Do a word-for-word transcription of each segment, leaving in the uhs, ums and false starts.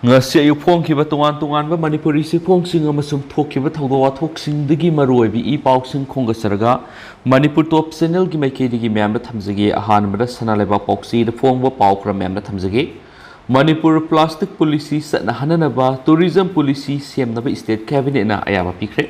ꯉꯁꯤ ꯑꯌꯨꯛ ꯐꯣꯡꯈꯤꯕ ꯇꯣꯉꯥꯟ ꯇꯣꯉꯥꯟꯕ ꯃꯅꯤꯄꯨꯔꯤ ꯆꯦꯐꯣꯡꯁꯤꯡ ꯑꯃꯁꯨꯡ ꯊꯣꯛꯈꯤꯕ ꯊꯧꯗꯣꯛ ꯋꯥꯊꯣꯛꯁꯤꯡꯗꯒꯤ ꯃꯔꯨꯑꯣꯏꯕ ꯏ ꯄꯥꯎꯁꯤꯡ ꯈꯣꯝꯒꯠꯆꯔꯒ ꯃꯅꯤꯄꯨꯔ ꯇꯣꯞ ꯆꯦꯅꯦꯜꯒꯤ ꯃꯥꯏꯀꯩꯗꯒꯤ ꯃꯌꯥꯝꯗ ꯊꯝꯖꯒꯦ꯫ ꯑꯍꯥꯟꯕꯗ ꯁꯅꯥ ꯂꯩꯕꯥꯛ ꯄꯥꯎꯆꯦꯗ ꯐꯣꯡꯕ ꯄꯥꯎ ꯈꯔ ꯃꯌꯥꯝꯗ ꯊꯝꯖꯒꯦ꯫ Manipur plastic policy ꯆꯠꯅꯍꯟꯅꯅꯕ tourism policy ꯁꯦꯝꯅꯕ state cabinetꯅ ꯑꯌꯥꯕ ꯄꯤꯈ꯭ꯔꯦ꯫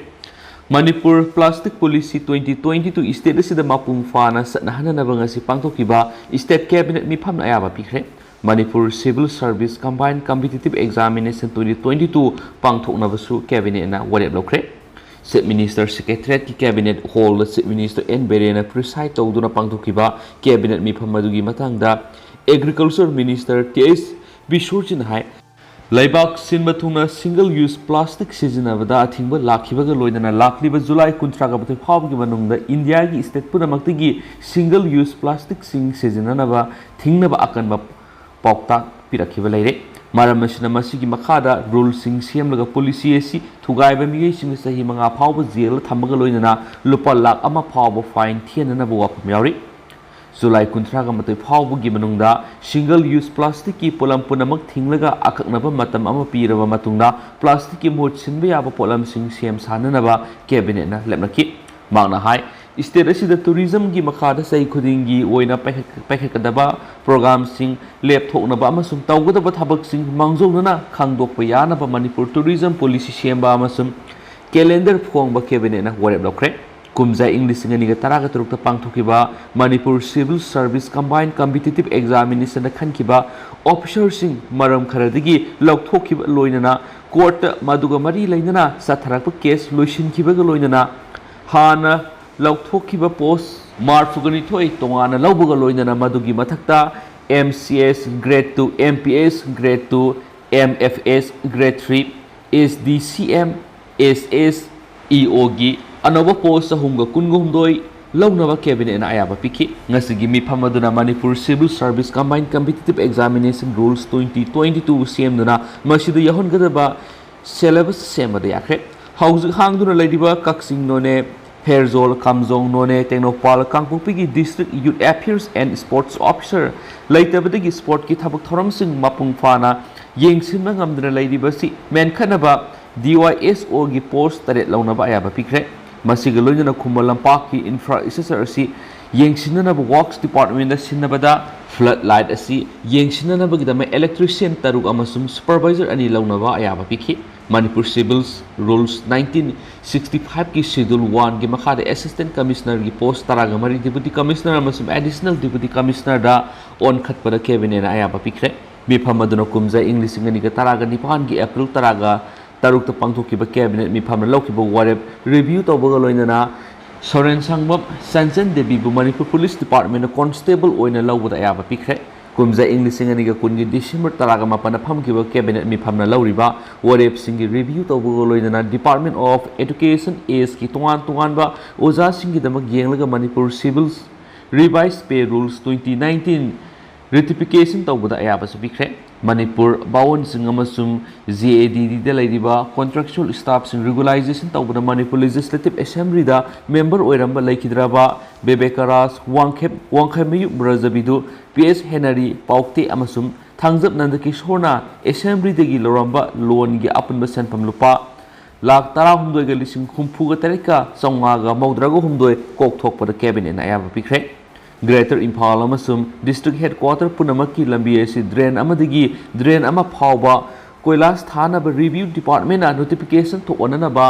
Manipur plastic policy twenty twenty two state ꯑꯁꯤꯗ ꯃꯄꯨꯡ ꯐꯥꯅ ꯆꯠꯅꯍꯟꯅꯅꯕ ꯉꯁꯤ ꯄꯥꯡꯊꯣꯛꯈꯤꯕ state cabinet ꯃꯤꯐꯝꯅ ꯑꯌꯥꯕ ꯄꯤꯈ꯭ꯔꯦ꯫ Manipur Civil Service Combined Competitive Examination twenty twenty two ꯄꯥꯡꯊꯣꯛꯅꯕꯁꯨ cabinetꯅ ꯋꯥꯔꯦꯞ ꯂꯧꯈ꯭ꯔꯦ꯫ Chief Minister Secretariatꯀꯤ cabinet hallꯗ Chief Minister N ꯕꯤꯔꯦꯟꯅ preside ꯇꯧꯗꯨꯅ ꯄꯥꯡꯊꯣꯛꯈꯤꯕ cabinet ꯃꯤꯐꯝ ꯑꯗꯨꯒꯤ ꯃꯇꯥꯡꯗ Agriculture Minister ꯇꯤ ꯑꯩꯆ ꯕꯤꯁ꯭ꯋꯔꯖꯤꯠꯅ ꯍꯥꯏ, ꯂꯩꯕꯥꯛ ꯁꯤꯟꯕ ꯊꯨꯡꯅ single use plastic ꯁꯤꯖꯤꯟꯅꯕꯗ ꯑꯊꯤꯡꯕ ꯂꯥꯛꯈꯤꯕꯒ ꯂꯣꯏꯅꯅ ꯂꯥꯛꯂꯤꯕ ꯖꯨꯂꯥꯏ ꯀꯨꯟꯊ꯭ꯔꯥꯒ ꯃꯥꯊꯣꯏ ꯐꯥꯎꯕꯒꯤ ꯃꯅꯨꯡꯗ ꯏꯟꯗꯤꯌꯥꯒꯤ state ꯄꯨꯝꯅꯃꯛꯇꯒꯤ single use plasticꯁꯤꯡ ꯁꯤꯖꯤꯟꯅꯅꯕ ꯊꯤꯡꯅꯕ ꯑꯀꯟꯕ ꯄꯥꯎꯇꯥꯛ ꯄꯤꯔꯛꯈꯤꯕ ꯂꯩꯔꯦ꯫ ꯃꯔꯝ ꯑꯁꯤꯅ ꯃꯁꯤꯒꯤ ꯃꯈꯥꯗ ruleꯁꯤꯡ ꯁꯦꯝꯂꯒ policy ꯑꯁꯤ ꯊꯨꯒꯥꯏꯕ ꯃꯤꯑꯣꯏꯁꯤꯡꯗ ꯆꯍꯤ ꯃꯉꯥ ꯐꯥꯎꯕ jail ꯊꯝꯕꯒ ꯂꯣꯏꯅꯅ ꯂꯨꯄꯥ ꯂꯥꯈ ꯑꯃ ꯐꯥꯎꯕ fine ꯊꯤꯍꯟꯅꯅꯕ ꯋꯥꯐꯝ ꯌꯥꯎꯔꯤ꯫ ꯖꯨꯂꯥꯏ ꯀꯨꯟꯊ꯭ꯔꯥꯒ ꯃꯥꯊꯣꯏ ꯐꯥꯎꯕꯒꯤ ꯃꯅꯨꯡꯗ single use plasticꯀꯤ ꯄꯣꯠꯂꯝ ꯄꯨꯝꯅꯃꯛ ꯊꯤꯡꯂꯒ ꯑꯀꯛꯅꯕ ꯃꯇꯝ ꯑꯃ ꯄꯤꯔꯕ ꯃꯇꯨꯡꯗ plasticꯀꯤ ꯃꯍꯨꯠ ꯁꯤꯟꯕ ꯌꯥꯕ ꯄꯣꯠꯂꯝꯁꯤꯡ ꯁꯦꯝ ꯁꯥꯅꯅꯕ cabinetꯅ ꯂꯦꯞꯅꯈꯤ꯫ ꯃꯍꯥꯛꯅ ꯍꯥꯏ, state ꯑꯁꯤꯗ tourismꯒꯤ ꯃꯈꯥꯗ ꯆꯍꯤ ꯈꯨꯗꯤꯡꯒꯤ ꯑꯣꯏꯅ ꯄꯥꯏꯈꯠ-, ꯄꯥꯏꯈꯠꯀꯗꯕ programꯁꯤꯡ ꯂꯦꯞꯊꯣꯛꯅꯕ ꯑꯃꯁꯨꯡ ꯇꯧꯒꯗꯕ ꯊꯕꯛꯁꯤꯡ ꯃꯥꯡꯖꯧꯅꯅ ꯈꯪꯗꯣꯛꯄ ꯌꯥꯅꯕ ꯃꯅꯤꯄꯨꯔ tourism policy ꯁꯦꯝꯕ ꯑꯃꯁꯨꯡ calendar ꯐꯣꯡꯕ cabinetꯅ ꯋꯥꯔꯦꯞ ꯂꯧꯈ꯭ꯔꯦ꯫ ꯀꯨꯝꯖꯥ ꯏꯪ ꯂꯤꯁꯤꯡ ꯑꯅꯤꯒ ꯇꯔꯥꯒ ꯇꯔꯨꯛꯇ ꯄꯥꯡꯊꯣꯛꯈꯤꯕ Manipur Civil Service Combined Competitive Examinationꯗ ꯈꯟꯈꯤꯕ officerꯁꯤꯡ ꯃꯔꯝ ꯈꯔꯗꯒꯤ ꯂꯧꯊꯣꯛꯈꯤꯕ ꯂꯣꯏꯅꯅ courtꯇ ꯃꯗꯨꯒ ꯃꯔꯤ ꯂꯩꯅꯅ ꯆꯠꯊꯔꯛꯄ case ꯂꯣꯏꯁꯤꯟꯈꯤꯕꯒ ꯂꯣꯏꯅꯅ ꯍꯥꯟꯅ ꯂꯧꯊꯣꯛꯈꯤꯕ post ꯃꯔꯤꯐꯨꯒ ꯅꯤꯊꯣꯏ ꯇꯣꯉꯥꯟꯅ ꯂꯧꯕꯒ ꯂꯣꯏꯅꯅ ꯃꯗꯨꯒꯤ ꯃꯊꯛꯇ M C S grade two, M P S grade two, M F S grade three, S D C M, S S, E O ꯒꯤ ꯑꯅꯧꯕ post ꯆꯍꯨꯝꯒ ꯀꯨꯟꯒ ꯍꯨꯝꯗꯣꯏ ꯂꯧꯅꯕ cabinetꯅ ꯑꯌꯥꯕ ꯄꯤꯈꯤ꯫ ꯉꯁꯤꯒꯤ ꯃꯤꯐꯝ ꯑꯗꯨꯅ Manipur Civil Service Combined Competitive Examination Rules twenty twenty two ꯁꯦꯝꯗꯨꯅ ꯃꯁꯤꯗ ꯌꯥꯎꯍꯟꯒꯗꯕ syllabus ꯁꯦꯝꯕꯗ ꯌꯥꯈ꯭ꯔꯦ꯫ ꯍꯧꯖꯤꯛ ꯍꯥꯡꯗꯨꯅ ꯂꯩꯔꯤꯕ ꯀꯛꯆꯤꯡ, ꯅꯣꯅꯦ, ꯐꯦꯔꯖꯣꯜ, ꯀꯥꯝꯖꯣꯡ, ꯅꯣꯅꯦ, ꯇꯦꯡꯅꯧꯄꯥꯜ, ꯀꯥꯡꯄꯣꯛꯄꯤꯒꯤ District Youth Affairs and Sports Officer ꯂꯩꯇꯕꯗꯒꯤ sportꯀꯤ ꯊꯕꯛ ꯊꯧꯔꯝꯁꯤꯡ ꯃꯄꯨꯡ ꯐꯥꯅ ꯌꯦꯡꯁꯤꯟꯕ ꯉꯝꯗꯅ ꯂꯩꯔꯤꯕꯁꯤ ꯃꯦꯟꯈꯠꯅꯕ D Y S Oꯒꯤ ꯄꯣꯁ ꯇꯔꯦꯠ ꯂꯧꯅꯕ ꯑꯌꯥꯕ ꯄꯤꯈ꯭ꯔꯦ꯫ ꯃꯁꯤꯒ ꯂꯣꯏꯅꯅ ꯈꯨꯃꯟ ꯂꯝꯄꯥꯛꯀꯤ ꯏꯟꯐ꯭ꯔꯥ ꯁ꯭ꯇ꯭ꯔꯛꯆꯔ ꯑꯁꯤ ꯌꯦꯡꯁꯤꯟꯅꯅꯕ ꯋꯥꯔꯛꯁ ꯗꯤꯄꯥꯔꯠꯃꯦꯟꯗ ꯁꯤꯟꯅꯕꯗ ꯐ꯭ꯂꯗ ꯂꯥꯏꯠ ꯑꯁꯤ ꯌꯦꯡꯁꯤꯟꯅꯅꯕꯒꯤꯗꯃꯛ ꯏꯂꯦꯛꯇ꯭ꯔꯤꯁꯤꯌꯟ ꯇꯔꯨꯛ ꯑꯃꯁꯨꯡ ꯁꯨꯄꯔꯚꯥꯏꯖꯔ ꯑꯅꯤ ꯂꯧꯅꯕ ꯑꯌꯥꯕ ꯄꯤꯈꯤ꯫ Manipur civil rules nineteen sixty fiveꯀꯤ ꯁꯦꯗ꯭ꯌꯨꯜ ꯋꯥꯟꯒꯤ ꯃꯈꯥꯗ ꯑꯦꯁꯤꯁꯇꯦꯟꯠ ꯀꯃꯤꯁꯅꯔꯒꯤ ꯄꯣꯁ ꯇꯔꯥꯒ ꯃꯔꯤ ꯗꯤꯄꯨꯇꯤ ꯀꯃꯤꯁꯅꯔ ꯑꯃꯁꯨꯡ ꯑꯦꯗꯤꯁꯅꯦꯜ ꯗꯤꯄꯨꯇꯤ ꯀꯃꯤꯁꯅꯔꯗ ꯑꯣꯟꯈꯠꯄꯗ ꯀꯦꯕꯤꯅꯦꯠꯅ ꯑꯌꯥꯕ ꯄꯤꯈ꯭ꯔꯦ꯫ ꯃꯤꯐꯝ ꯑꯗꯨꯅ ꯀꯨꯝꯖꯥ ꯏꯪ ꯂꯤꯁꯤꯡ ꯑꯅꯤꯒ ꯇꯔꯥꯒ ꯅꯤꯄꯥꯟꯒꯤ ꯑꯦꯄ꯭ꯔꯤꯜ ꯇꯔꯥꯒ ꯇꯔꯨꯛꯇ ꯄꯥꯡꯊꯣꯛꯈꯤꯕ ꯀꯦꯕꯤꯅꯦꯠ ꯃꯤꯐꯝꯅ ꯂꯧꯈꯤꯕ ꯋꯥꯔꯦꯞ ꯔꯤꯚ꯭ꯌꯨ ꯇꯧꯕꯒ ꯂꯣꯏꯅꯅ ꯁꯣꯔꯦꯟ ꯁꯪꯕꯝ ꯁꯟꯖꯟ ꯗꯦꯕꯤꯕꯨ ꯃꯅꯤꯄꯨꯔ ꯄꯨꯂꯤꯁ ꯗꯤꯄꯥꯔꯠꯃꯦꯟꯅ ꯀꯣꯟꯁꯇꯦꯕꯜ ꯑꯣꯏꯅ ꯂꯧꯕꯗ ꯑꯌꯥꯕ ꯄꯤꯈ꯭ꯔꯦ꯫ ꯀꯨꯝꯖꯥ ꯏꯪ ꯂꯤꯁꯤꯡ ꯑꯅꯤꯒ ꯀꯨꯟꯒꯤ ꯗꯤꯁꯦꯝꯕꯔ ꯇꯔꯥꯒ ꯃꯥꯄꯟꯗ ꯐꯝꯈꯤꯕ ꯀꯦꯕꯤꯅꯦꯠ ꯃꯤꯐꯝꯅ ꯂꯧꯔꯤꯕ ꯋꯥꯔꯦꯞꯁꯤꯡꯒꯤ ꯔꯤꯚ꯭ꯌꯨ ꯇꯧꯕꯒ ꯂꯣꯏꯅꯅ Department of Education Ageꯀꯤ ꯇꯣꯉꯥꯟ ꯇꯣꯉꯥꯟꯕ ꯑꯣꯖꯥꯁꯤꯡꯒꯤꯗꯃꯛ ꯌꯦꯡꯂꯒ ꯃꯅꯤꯄꯨꯔ ꯁꯤꯚꯤꯜ ꯔꯤꯚꯥꯏꯁ ꯄꯦ ꯔꯨꯜꯁ twenty nineteen ꯔꯦꯇꯤꯐꯤꯀꯦꯁꯟ ꯇꯧꯕꯗ ꯑꯌꯥꯕꯁꯨ ꯄꯤꯈ꯭ꯔꯦ꯫ ꯃꯅꯤꯄꯨꯔ ꯕꯥꯋꯣꯟꯁꯤꯡ ꯑꯃꯁꯨꯡ J A D Dꯗ ꯂꯩꯔꯤꯕ ꯀꯣꯟꯇ꯭ꯔꯦꯛꯆꯨꯑꯦꯜ ꯁ꯭ꯇꯥꯐꯁꯤꯡ ꯔꯤꯒꯨꯂꯥꯏꯖꯦꯁꯟ ꯇꯧꯕꯗ ꯃꯅꯤꯄꯨꯔ ꯂꯦꯖꯤꯁꯂꯦꯇꯤꯚ ꯑꯦꯁꯦꯝꯕ꯭ꯂꯤꯗ ꯃꯦꯝꯕꯔ ꯑꯣꯏꯔꯝꯕ ꯂꯩꯈꯤꯗ꯭ꯔꯕ ꯕꯦꯕꯦꯀꯥꯔꯥꯖ ꯋꯥꯡꯈꯦꯞ, ꯋꯥꯡꯈꯩꯃꯌꯨꯝ ꯔꯖꯕꯤꯗꯨ, P S ꯍꯦꯅꯔꯤ ꯄꯥꯎꯇꯦ ꯑꯃꯁꯨꯡ ꯊꯥꯡꯖꯞ ꯅꯟꯗꯀꯤꯁꯣꯔꯅ ꯑꯦꯁꯦꯝꯕ꯭ꯂꯤꯗꯒꯤ ꯂꯧꯔꯝꯕ ꯂꯣꯟꯒꯤ ꯑꯄꯨꯟꯕ ꯁꯦꯟꯐꯝ ꯂꯨꯄꯥ ꯂꯥꯈ ꯇꯔꯥꯍꯨꯝꯗꯣꯏꯒ ꯂꯤꯁꯤꯡ ꯍꯨꯝꯐꯨꯒ ꯇꯔꯦꯠꯀ ꯆꯥꯝꯃꯉꯥꯒ ꯃꯧꯗ꯭ꯔꯥꯒ ꯍꯨꯝꯗꯣꯏ ꯀꯣꯛꯊꯣꯛꯄꯗ ꯀꯦꯕꯤꯅꯦꯠꯅ ꯑꯌꯥꯕ ꯄꯤꯈ꯭ꯔꯦ꯫ ꯒ꯭ꯔꯦꯇꯔ ꯏꯝꯐꯥꯜ ꯑꯃꯁꯨꯡ ꯗꯤꯁꯇ꯭ꯔꯤꯛ ꯍꯦꯗꯀ꯭ꯋꯥꯇꯔ ꯄꯨꯝꯅꯃꯛꯀꯤ ꯂꯝꯕꯤ ꯑꯁꯤ ꯗ꯭ꯔꯦꯟ ꯑꯃꯗꯒꯤ ꯗ꯭ꯔꯦꯟ ꯑꯃ ꯐꯥꯎꯕ ꯀꯣꯏꯂꯥꯁ ꯊꯥꯅꯕ ꯔꯤꯚ꯭ꯌꯨ ꯗꯤꯄꯥꯔꯠꯃꯦꯟꯅ ꯅꯣꯇꯤꯐꯤꯀꯦꯁꯟ ꯊꯣꯛꯍꯟꯅꯅꯕ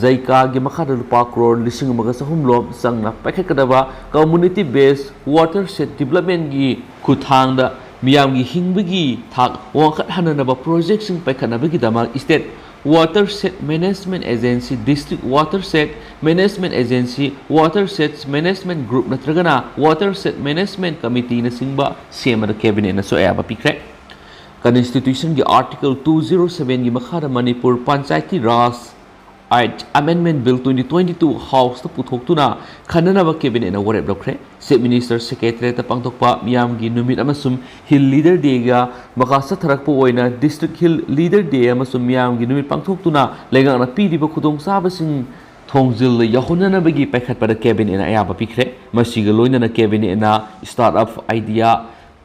ꯖꯩꯀꯥꯒꯤ ꯃꯈꯥꯗ ꯂꯨꯄꯥ ꯀ꯭ꯔꯣꯔ ꯂꯤꯁꯤꯡ ꯑꯃꯒ ꯆꯍꯨꯝ ꯂꯣꯝ ꯆꯪꯅ ꯄꯥꯏꯈꯠꯀꯗꯕ ꯀꯝꯃ꯭ꯌꯨꯅꯤꯇꯤ ꯕꯦꯁ ꯋꯥꯇꯔ ꯁꯦꯠ ꯗꯤꯕ꯭ꯂꯞꯃꯦꯟꯒꯤ ꯈꯨꯠꯊꯥꯡꯗ ꯃꯤꯌꯥꯝꯒꯤ ꯍꯤꯡꯕꯒꯤ ꯊꯥꯛ ꯋꯥꯡꯈꯠꯍꯟꯅꯅꯕ ꯄ꯭ꯔꯣꯖꯦꯛꯁꯤꯡ ꯄꯥꯏꯈꯠꯅꯕꯒꯤꯗꯃꯛ state watershed management agency, district watershed management agency, watershed management group ꯅꯠꯇ꯭ꯔꯒꯅ ꯋꯥꯇꯔ ꯁꯦꯠ ꯃꯦꯅꯦꯖꯃꯦꯟꯠ ꯀꯃꯤꯇꯤꯅꯆꯤꯡꯕ ꯁꯦꯝꯕꯗ ꯀꯦꯕꯤꯅꯦꯠꯅꯁꯨ ꯑꯌꯥꯕ ꯄꯤꯈ꯭ꯔꯦ꯫ ꯀꯟꯁꯇꯤꯇ꯭ꯌꯨꯁꯟꯒꯤ ꯑꯥꯔꯇꯤꯀꯜ two zero sevenꯒꯤ ꯃꯈꯥꯗ Manipur Panchayati Raj act amendment bill twenty twenty two ꯍꯥꯎꯁꯇ ꯄꯨꯊꯣꯛꯇꯨꯅ ꯈꯟꯅꯅꯕ ꯀꯦꯕꯤꯅꯦꯠꯅ ꯋꯥꯔꯦꯞ ꯂꯧꯈ꯭ꯔꯦ꯫ ꯆꯤꯐ ꯃꯤꯅꯤꯁꯇꯔ ꯁꯦꯀ꯭ꯔꯦꯇꯔꯤꯌꯦꯠꯇ ꯄꯥꯡꯊꯣꯛꯄ ꯃꯤꯌꯥꯝꯒꯤ ꯅꯨꯃꯤꯠ ꯑꯃꯁꯨꯡ ꯍꯤꯜ ꯂꯤꯗꯔ ꯗꯦꯒ ꯃꯈꯥ ꯆꯠꯊꯔꯛꯄ ꯑꯣꯏꯅ ꯗꯤꯁꯇ꯭ꯔꯤꯛ ꯍꯤꯜ ꯂꯤꯗꯔ ꯗꯦ ꯑꯃꯁꯨꯡ ꯃꯤꯌꯥꯝꯒꯤ ꯅꯨꯃꯤꯠ ꯄꯥꯡꯊꯣꯛꯇꯨꯅ ꯂꯩꯉꯥꯛꯅ ꯄꯤꯔꯤꯕ ꯈꯨꯗꯣꯡꯆꯥꯕꯁꯤꯡ ꯊꯣꯡꯖꯤꯜꯗ ꯌꯧꯍꯟꯅꯅꯕꯒꯤ ꯄꯥꯏꯈꯠꯄꯗ ꯀꯦꯕꯤꯅꯦꯠꯅ ꯑꯌꯥꯕ ꯄꯤꯈ꯭ꯔꯦ꯫ ꯃꯁꯤꯒ ꯂꯣꯏꯅꯅ ꯀꯦꯕꯤꯅꯦꯠꯅ ꯁ꯭ꯇꯥꯔꯠ ꯑꯞ ꯑꯥꯏꯗꯤꯌꯥ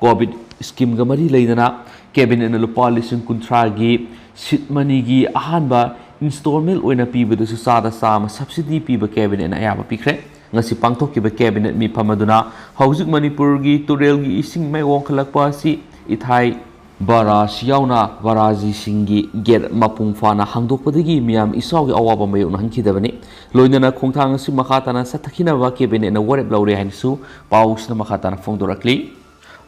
ꯀꯣꯚꯤꯗ ꯁ꯭ꯀꯤꯝꯒ ꯃꯔꯤ ꯂꯩꯅꯅ ꯀꯦꯕꯤꯅꯦꯠꯅ ꯂꯨꯄꯥ ꯂꯤꯁꯤꯡ ꯀꯨꯟꯊ꯭ꯔꯥꯒꯤ ꯁꯤꯠ ꯃꯅꯤꯒꯤ ꯑꯍꯥꯟꯕ ꯏꯟꯁꯇꯣꯜꯃꯦꯟ ꯑꯣꯏꯅ ꯄꯤꯕꯗꯁꯨ ꯆꯥꯗ ꯆꯥꯝꯃ ꯁꯕꯁꯤꯗꯤ ꯄꯤꯕ ꯀꯦꯕꯤꯅꯦꯠꯅ ꯑꯌꯥꯕ ꯄꯤꯈ꯭ꯔꯦ꯫ ꯉꯁꯤ ꯄꯥꯡꯊꯣꯛꯈꯤꯕ ꯀꯦꯕꯤꯅꯦꯠ ꯃꯤꯐꯝ ꯑꯗꯨꯅ ꯍꯧꯖꯤꯛ ꯃꯅꯤꯄꯨꯔꯒꯤ ꯇꯨꯔꯦꯜꯒꯤ ꯏꯁꯤꯡ ꯃꯥꯏ ꯋꯥꯡꯈꯠꯂꯛꯄ ꯑꯁꯤ ꯏꯊꯥꯏ ꯕꯔꯥꯖ ꯌꯥꯎꯅ ꯕꯔꯥꯖꯤꯁꯤꯡꯒꯤ ꯒꯦꯠ ꯃꯄꯨꯡ ꯐꯥꯅ ꯍꯥꯡꯗꯣꯛꯄꯗꯒꯤ ꯃꯤꯌꯥꯝ ꯏꯆꯥꯎꯒꯤ ꯑꯋꯥꯕ ꯃꯥꯌꯣꯛꯅꯍꯟꯈꯤꯗꯕꯅꯤ꯫ ꯂꯣꯏꯅꯅ ꯈꯣꯡꯊꯥꯡ ꯑꯁꯤ ꯃꯈꯥ ꯇꯥꯅ ꯆꯠꯊꯈꯤꯅꯕ ꯀꯦꯕꯤꯅꯦꯠꯅ ꯋꯥꯔꯦꯞ ꯂꯧꯔꯦ ꯍꯥꯏꯅꯁꯨ ꯄꯥꯎꯁꯤꯅ ꯃꯈꯥ ꯇꯥꯅ ꯐꯣꯡꯗꯣꯔꯛꯂꯤ꯫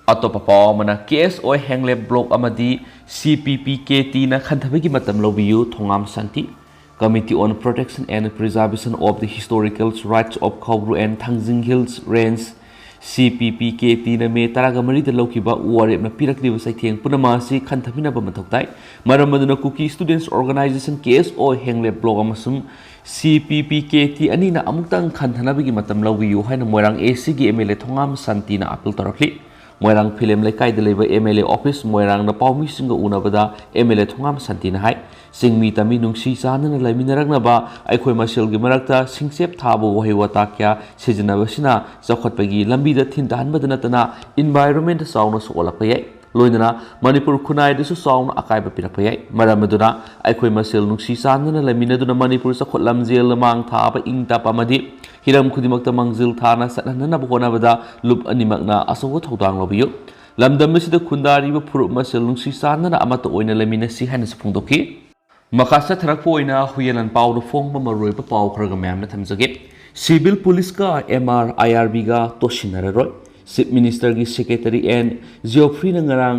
ꯑꯇꯣꯞꯄ ꯄꯥꯎ ꯑꯃꯅ, ꯀꯦ ꯑꯦꯁ ꯑꯣ ꯍꯦꯡꯂꯦꯞ ꯕ꯭ꯂꯣꯛ ꯑꯃꯗꯤ ꯁꯤ ꯄꯤ ꯄꯤ ꯀꯦ ꯇꯤꯅ ꯈꯟꯊꯕꯒꯤ ꯃꯇꯝ ꯂꯧꯕꯤꯌꯨ, ꯊꯣꯉꯥꯝ ꯁꯥꯟꯇꯤ꯫ Committee on Protection and Preservation of the Historical Rights of Khawru and Thangjing Hills Range, ꯁꯤ ꯄꯤ ꯄꯤ ꯀꯦ ꯇꯤꯅ ꯃꯦ ꯇꯔꯥꯃꯔꯤꯗ ꯂꯧꯈꯤꯕ ꯋꯥꯔꯦꯞꯅ ꯄꯤꯔꯛꯂꯤꯕ ꯆꯩꯊꯦꯡ ꯄꯨꯝꯅꯃꯛ ꯑꯁꯤ ꯈꯟꯊꯃꯤꯟꯅꯕ ꯃꯊꯧ ꯇꯥꯏ꯫ ꯃꯔꯝ ꯑꯗꯨꯅ Kuki Students Organisation, ꯀꯦ ꯑꯦꯁ ꯑꯣ ꯍꯦꯡꯂꯦꯞ ꯕ꯭ꯂꯣꯛ ꯑꯃꯁꯨꯡ ꯁꯤ ꯄꯤ ꯄꯤ ꯀꯦ ꯇꯤ ꯑꯅꯤꯅ ꯑꯃꯨꯛꯇꯪ ꯈꯟꯊꯅꯕꯒꯤ ꯃꯇꯝ ꯂꯧꯕꯤꯌꯨ ꯍꯥꯏꯅ ꯃꯣꯏꯔꯥꯡ ꯑꯦ ꯁꯤꯒꯤ ꯑꯦꯝ ꯑꯦꯜ ꯑꯦ ꯊꯣꯉꯥꯝ ꯁꯥꯟꯇꯤꯅ ꯑꯥꯄꯤꯜ ꯇꯧꯔꯛꯂꯤ꯫ ꯃꯣꯏꯔꯥꯡ ꯐꯤꯂꯝ ꯂꯩꯀꯥꯏꯗ ꯂꯩꯕ ꯑꯦꯝ ꯑꯦꯜ ꯑꯦ ꯑꯣꯐꯤꯁ, ꯃꯣꯏꯔꯥꯡꯗ ꯄꯥꯎꯃꯤꯁꯤꯡꯒ ꯎꯅꯕꯗ ꯑꯦꯝ ꯑꯦꯜ ꯑꯦ ꯊꯣꯉꯥꯝ ꯁꯥꯟꯇꯤꯅ ꯍꯥꯏ, ꯆꯤꯡꯃꯤ ꯇꯝꯃꯤ ꯅꯨꯡꯁꯤ ꯆꯥꯟꯅꯅ ꯂꯩꯃꯤꯟꯅꯔꯛꯅꯕ ꯑꯩꯈꯣꯏ ꯃꯁꯦꯜꯒꯤ ꯃꯔꯛꯇ ꯁꯤꯡꯆꯦꯞ ꯊꯥꯕ ꯋꯥꯍꯩ ꯋꯥꯇꯥ ꯀꯌꯥ ꯁꯤꯖꯤꯟꯅꯕꯁꯤꯅ ꯆꯥꯎꯈꯠꯄꯒꯤ ꯂꯝꯕꯤꯗ ꯊꯤꯟꯊꯍꯟꯕꯗ ꯅꯠꯇꯅ environment ꯆꯥꯎꯅ ꯁꯣꯛꯍꯜꯂꯛꯄ ꯌꯥꯏ꯫ ꯂꯣꯏꯅꯅ ꯃꯅꯤꯄꯨꯔ ꯈꯨꯟꯅꯥꯏꯗꯁꯨ ꯆꯥꯎꯅ ꯑꯀꯥꯏꯕ ꯄꯤꯔꯛꯄ ꯌꯥꯏ꯫ ꯃꯔꯝ ꯑꯗꯨꯅ ꯑꯩꯈꯣꯏ ꯃꯁꯦꯜ ꯅꯨꯡꯁꯤ ꯆꯥꯟꯅꯅ ꯂꯩꯃꯤꯟꯅꯗꯨꯅ ꯃꯅꯤꯄꯨꯔ ꯆꯥꯎꯈꯠ ꯂꯝꯖꯦꯜꯗ ꯃꯥꯡ ꯊꯥꯕ, ꯏꯪ ꯇꯞꯄ ꯑꯃꯗꯤ ꯍꯤꯔꯝ ꯈꯨꯗꯤꯡꯃꯛꯇ ꯃꯥꯡꯖꯤꯜ ꯊꯥꯅ ꯆꯠꯍꯟꯅꯅꯕ ꯍꯣꯠꯅꯕꯗ ꯂꯨꯞ ꯑꯅꯤꯃꯛꯅ ꯑꯆꯧꯕ ꯊꯧꯗꯥꯡ ꯂꯧꯕꯤꯌꯨ꯫ ꯂꯝꯗꯝ ꯑꯁꯤꯗ ꯈꯨꯟꯗꯥꯔꯤꯕ ꯐꯨꯔꯨꯞ ꯃꯁꯦꯜ ꯅꯨꯡꯁꯤ ꯆꯥꯟꯅꯅ ꯑꯃꯠꯇ ꯑꯣꯏꯅ ꯂꯩꯃꯤꯟꯅꯁꯤ ꯍꯥꯏꯅꯁꯨ ꯐꯣꯡꯗꯣꯛꯈꯤ꯫ ꯃꯈꯥ ꯆꯠꯊꯔꯛꯄ ꯑꯣꯏꯅ ꯍꯨꯏꯌꯦꯟꯂꯥꯟ ꯄꯥꯎꯗ ꯐꯣꯡꯕ ꯃꯔꯨꯑꯣꯏꯕ ꯄꯥꯎ ꯈꯔꯒ ꯃꯌꯥꯝꯅ ꯊꯝꯖꯒꯦ꯫ ꯁꯤꯚꯤꯜ ꯄꯨꯂꯤꯁꯀ ꯑꯦꯝ ꯑꯥꯔ ꯑꯥꯏ ꯑꯥꯔ ꯕꯤꯒ ꯇꯣꯠꯁꯤꯟꯅꯔꯔꯣꯏ꯫ ꯆꯤꯐ ꯃꯤꯅꯤꯁꯇꯔꯒꯤ ꯁꯦꯀ꯭ꯔꯦꯇꯔꯤ ꯑꯦꯟ ꯖꯤꯑꯣꯐ꯭ꯔꯤꯅ ꯉꯔꯥꯡ